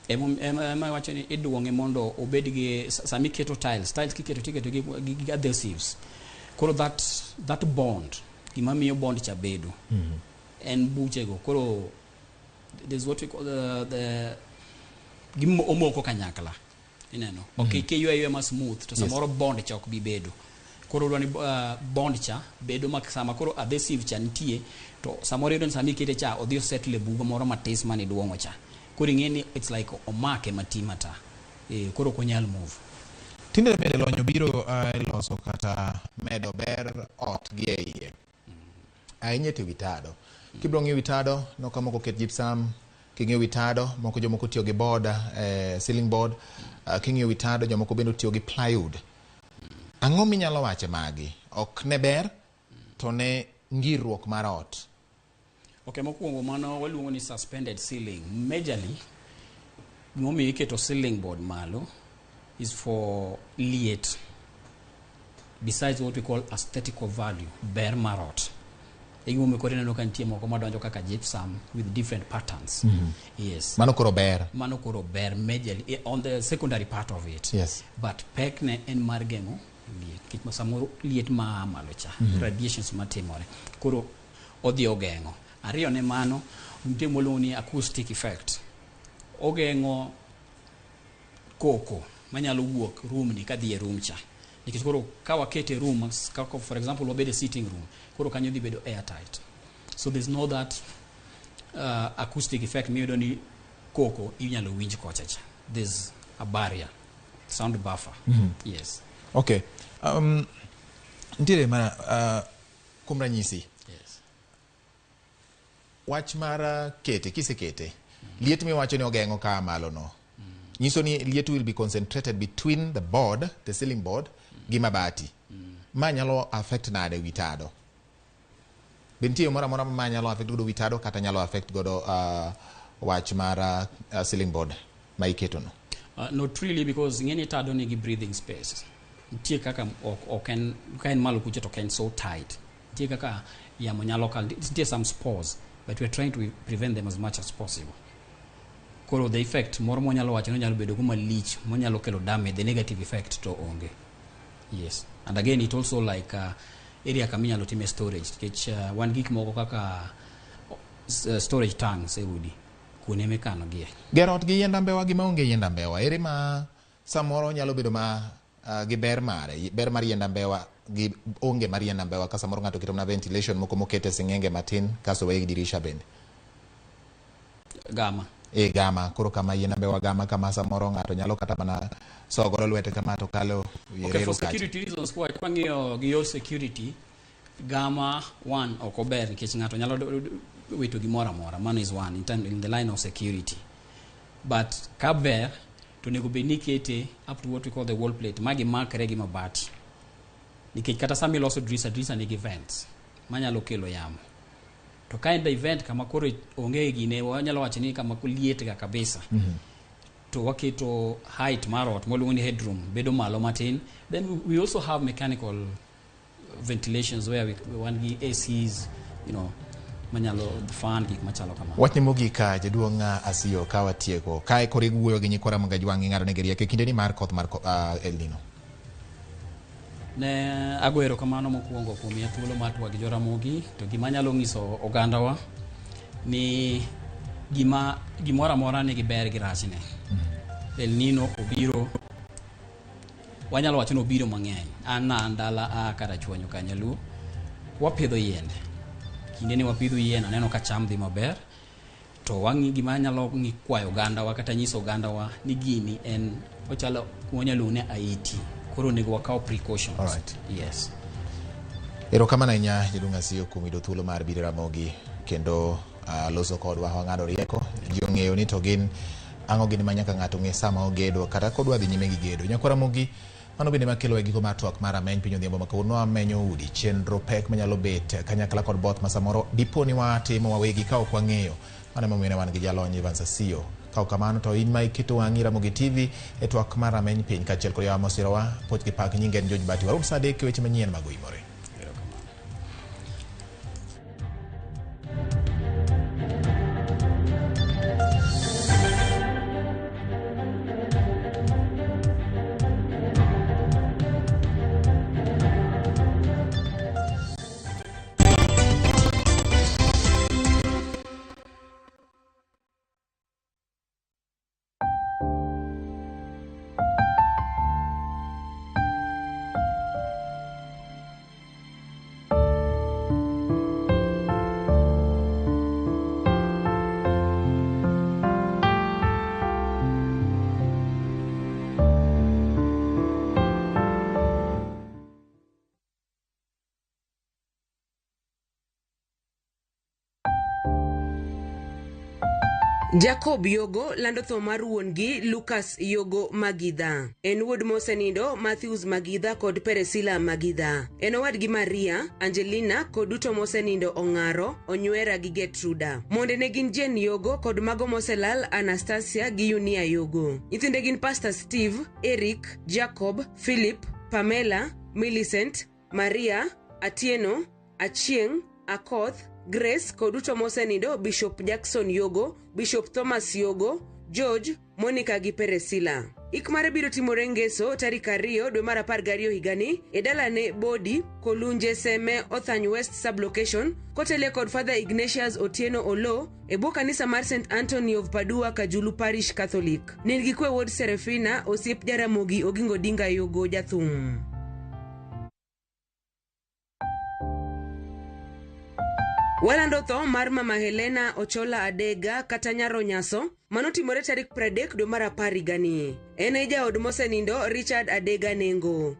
Ema wacho ni iduong'e mondo obed gi sama iketo tiles, tiles kiketo tiketo gi adhesives. Koro that bond, gima miyo bond cha bedo en buchego. Koro there's what we call the gima omoko kanyakla, ineno, ok kiywe ayweya ma smooth to samoro bond cha ok bi bedo. Koro odwa ni bond cha bedo ma sama koro adhesive cha nitie, to samoro iyudo ni sama ikete cha odhi osettle e bugo moro matis mane iduong'o cha. Koro ing'e ni it's like omake mati mata e, koro ok onyal move. Tinde bende lony obiro e loso kata medo ber ot gi e iye. Ahinya to e wi tado. Kibiro ng'iyo wi tado, no ka moko oket gypsum, king'iyo wi tado, moko jomoko otiyo gi board, ceiling board, king'iyo wi tado jomoko bende otiyo gi plywood. Ang'o minyalo wache magi? Ok ne ber to ne ngirruok mar ot. Ok, mokwongo mano waluongo ni suspended ceiling. Majorly, gimomiyo iketo ceiling board malo is for liet. Besides what we call aesthetical value, ber mar ot. E gimomiyo koro ineno ka nitie moko madonjo kaka gypsum with different patterns. Yes. Mano koro ber. Mano koro ber majorly on the secondary part of it. But pek ne en mar geng'o liet. Nikech samoro liet maa malo cha, radiations matimore. Koro odhi ogeng'o. Ariyo ne mano, nitie mwaluongo ni acoustic effect. Ogeng'o koko manyalo wuok room ni kadhi e room cha. Nikech koro ka wakete room, kaka for example wabed e sitting room, koro kanyo dhi bedo airtight. So there's no that acoustic effect miyudo ni koko inyalo winj kocha cha. There's a barrier, sound buffer. Yes. Okay. Nitiere mana kuom ranyisi. Wach mar kete, kisekete, liet miwacho ni ogeng'o ka malo no. Nyiso ni liet will be concentrated between the board, the ceiling board, gi mabati. Ma nyalo affect nade wi tado? Be nitie yo moro amora ma nyalo affect godo wi tado kata nyalo affect godo wach mar ceiling board ma iketo no? Not really, because ing'e ni tado nigi breathing space. Nitie kaka ok en ka en malo kucha to ok en so tight. Nitie kaka yamo nyalo kal. Nitie some spores, but we are trying to prevent them as much as possible. Koro the effect moro mwanyalo wacho ni onyalo bedo go malich monyalo kelo damage, the negative effect to onge. Yes. And again it also like area kama inyalo time storage, nikech wan gik moko kaka storage tanks e udi. Kuonde mikano gie. Gero ot gi yiend ambewa gi maonge yiend ambewa, ere ma samoro nyalo bedo ma gi ber mare, ber mar yiend ambewa gi onge mar yiend ambewa ka samoro ng'ato keto mana ventilation moko mokete sing'enge matin kasto weye gi dirisha bende. Gama. E gama, koro kama yiend ambewa gama kama samoro ng'ato nyalo kata mana sogo godo lwete kama to kalo Okay, for security reasons, kwa kwang'iyo gi yor security, gama one ok ober nikech ng'ato nyalo wito gimoro amora. Mano is one in the line of security. But ka ber to onego bed ni ikete up to what we call the wall plate ma gimakre gi mabati. Nikech kata sama iloso dirisha, dirisha nigi vents manyalo kelo yamo. To ka en the event kama koro onge gine, wanyalo wacho ni kama liet ga kabisa. To waketo height mar ot mwaluongo ni headroom bedo malo matin. Then we also have mechanical ventilations where we wan gi ACs, manyalo fan gik machalo kamano. Wachni mogik jaduong' Asiyo ka watieko kae koro iwuoyo gi nyikwa Ramogi Ajwang' ing'ado negi rieko e kindeni mar koth mar El Nino. Ne ago erokamano mokwongo kuom miya thuolo mar twak gi Joramogi, to gima anyalo nyiso ogandawa ni gima gimoro amora nigi ber gi rachne. El Nino obiro, wanyalo wacho ni obiro mang'eny. An na an dala a Karachuonyo Kanyaluo, wapidho yiende. Kinde ni wapidho yien, aneno ka cham dhi maber. To wang'i gima anyalo kwayo ogandawa kata nyiso ogandawa ni gini en ochalo wanyalo luongo ni Haiti. Koro onego wakaw precautions. Alright. Yes. Erokamano ahinya jaduong' Asiyo kuom yudo thuolo mar biro Ramogi kendo loso kodwa wang'ado rieko. Ji ong'eyo ni to gin ang'o gini ma nyaka ng'ato ng'e sama ogedo kata kodwa dhi nyime gi gedo. Nyakwa Ramogi, mano bende makelo e giko mar twak mar Ameny Piny Odhiambo ma kawuono wamenyo udi chenro pek manyalo bet kanyakla kod both ma samoro dipo ni watimo wawegi ka ok wang'eyo. Mano emomiyo ne wan gi jalony Evans Asiyo. Ka ok kamano to in ma iketo wang'i Ramogi TV e twak mar Ameny Piny kaachiel kod yawa mosirowa puoch gi pak nyinge en George Bati. Warom sa 3 e weche manyien mag Oimore. Jacob Yogo lando tho mar wuon-gi Lucas Yogo Magidha. En wuod mosenindo Matthews Magidha kod Peresila Magidha. En owadgi Maria, Angelina kod duto mosenindo Ong'aro, Onywera gi Getruda. Monde ne gin Jane Yogo kod mago moselal Anastasia gi Yunia Yogo. Nyithinde gin Pastor Steve, Eric, Jacob, Philip, Pamela, Millicent, Maria, Atieno, Achieng', Akoth, Grace kod duto mosenindo Bishop Jackson Yogo, Bishop Thomas Yogo, George, Monica gi Peresila. Ik mare biro timore Ngeso tarik 2 dwe mar 12 higani e dalane Bodi, Kolunje Seme, Othany West Sublocation, kotelie kod Father Ignatius Otieno Olo e bwo kanisa mar St Anthony of Padua Kajulu Parish Catholic. Nind gi kwe wuod Serefina, osiep Jaramogi Oginga Odinga Yogo jathum. Walando tho mar Mama Helena Ochola Adega kata Nyaro Nyaso manotimore tarik 30 dwe mar 10 higani. En e jaod mosenindo Richard Adega Nengo.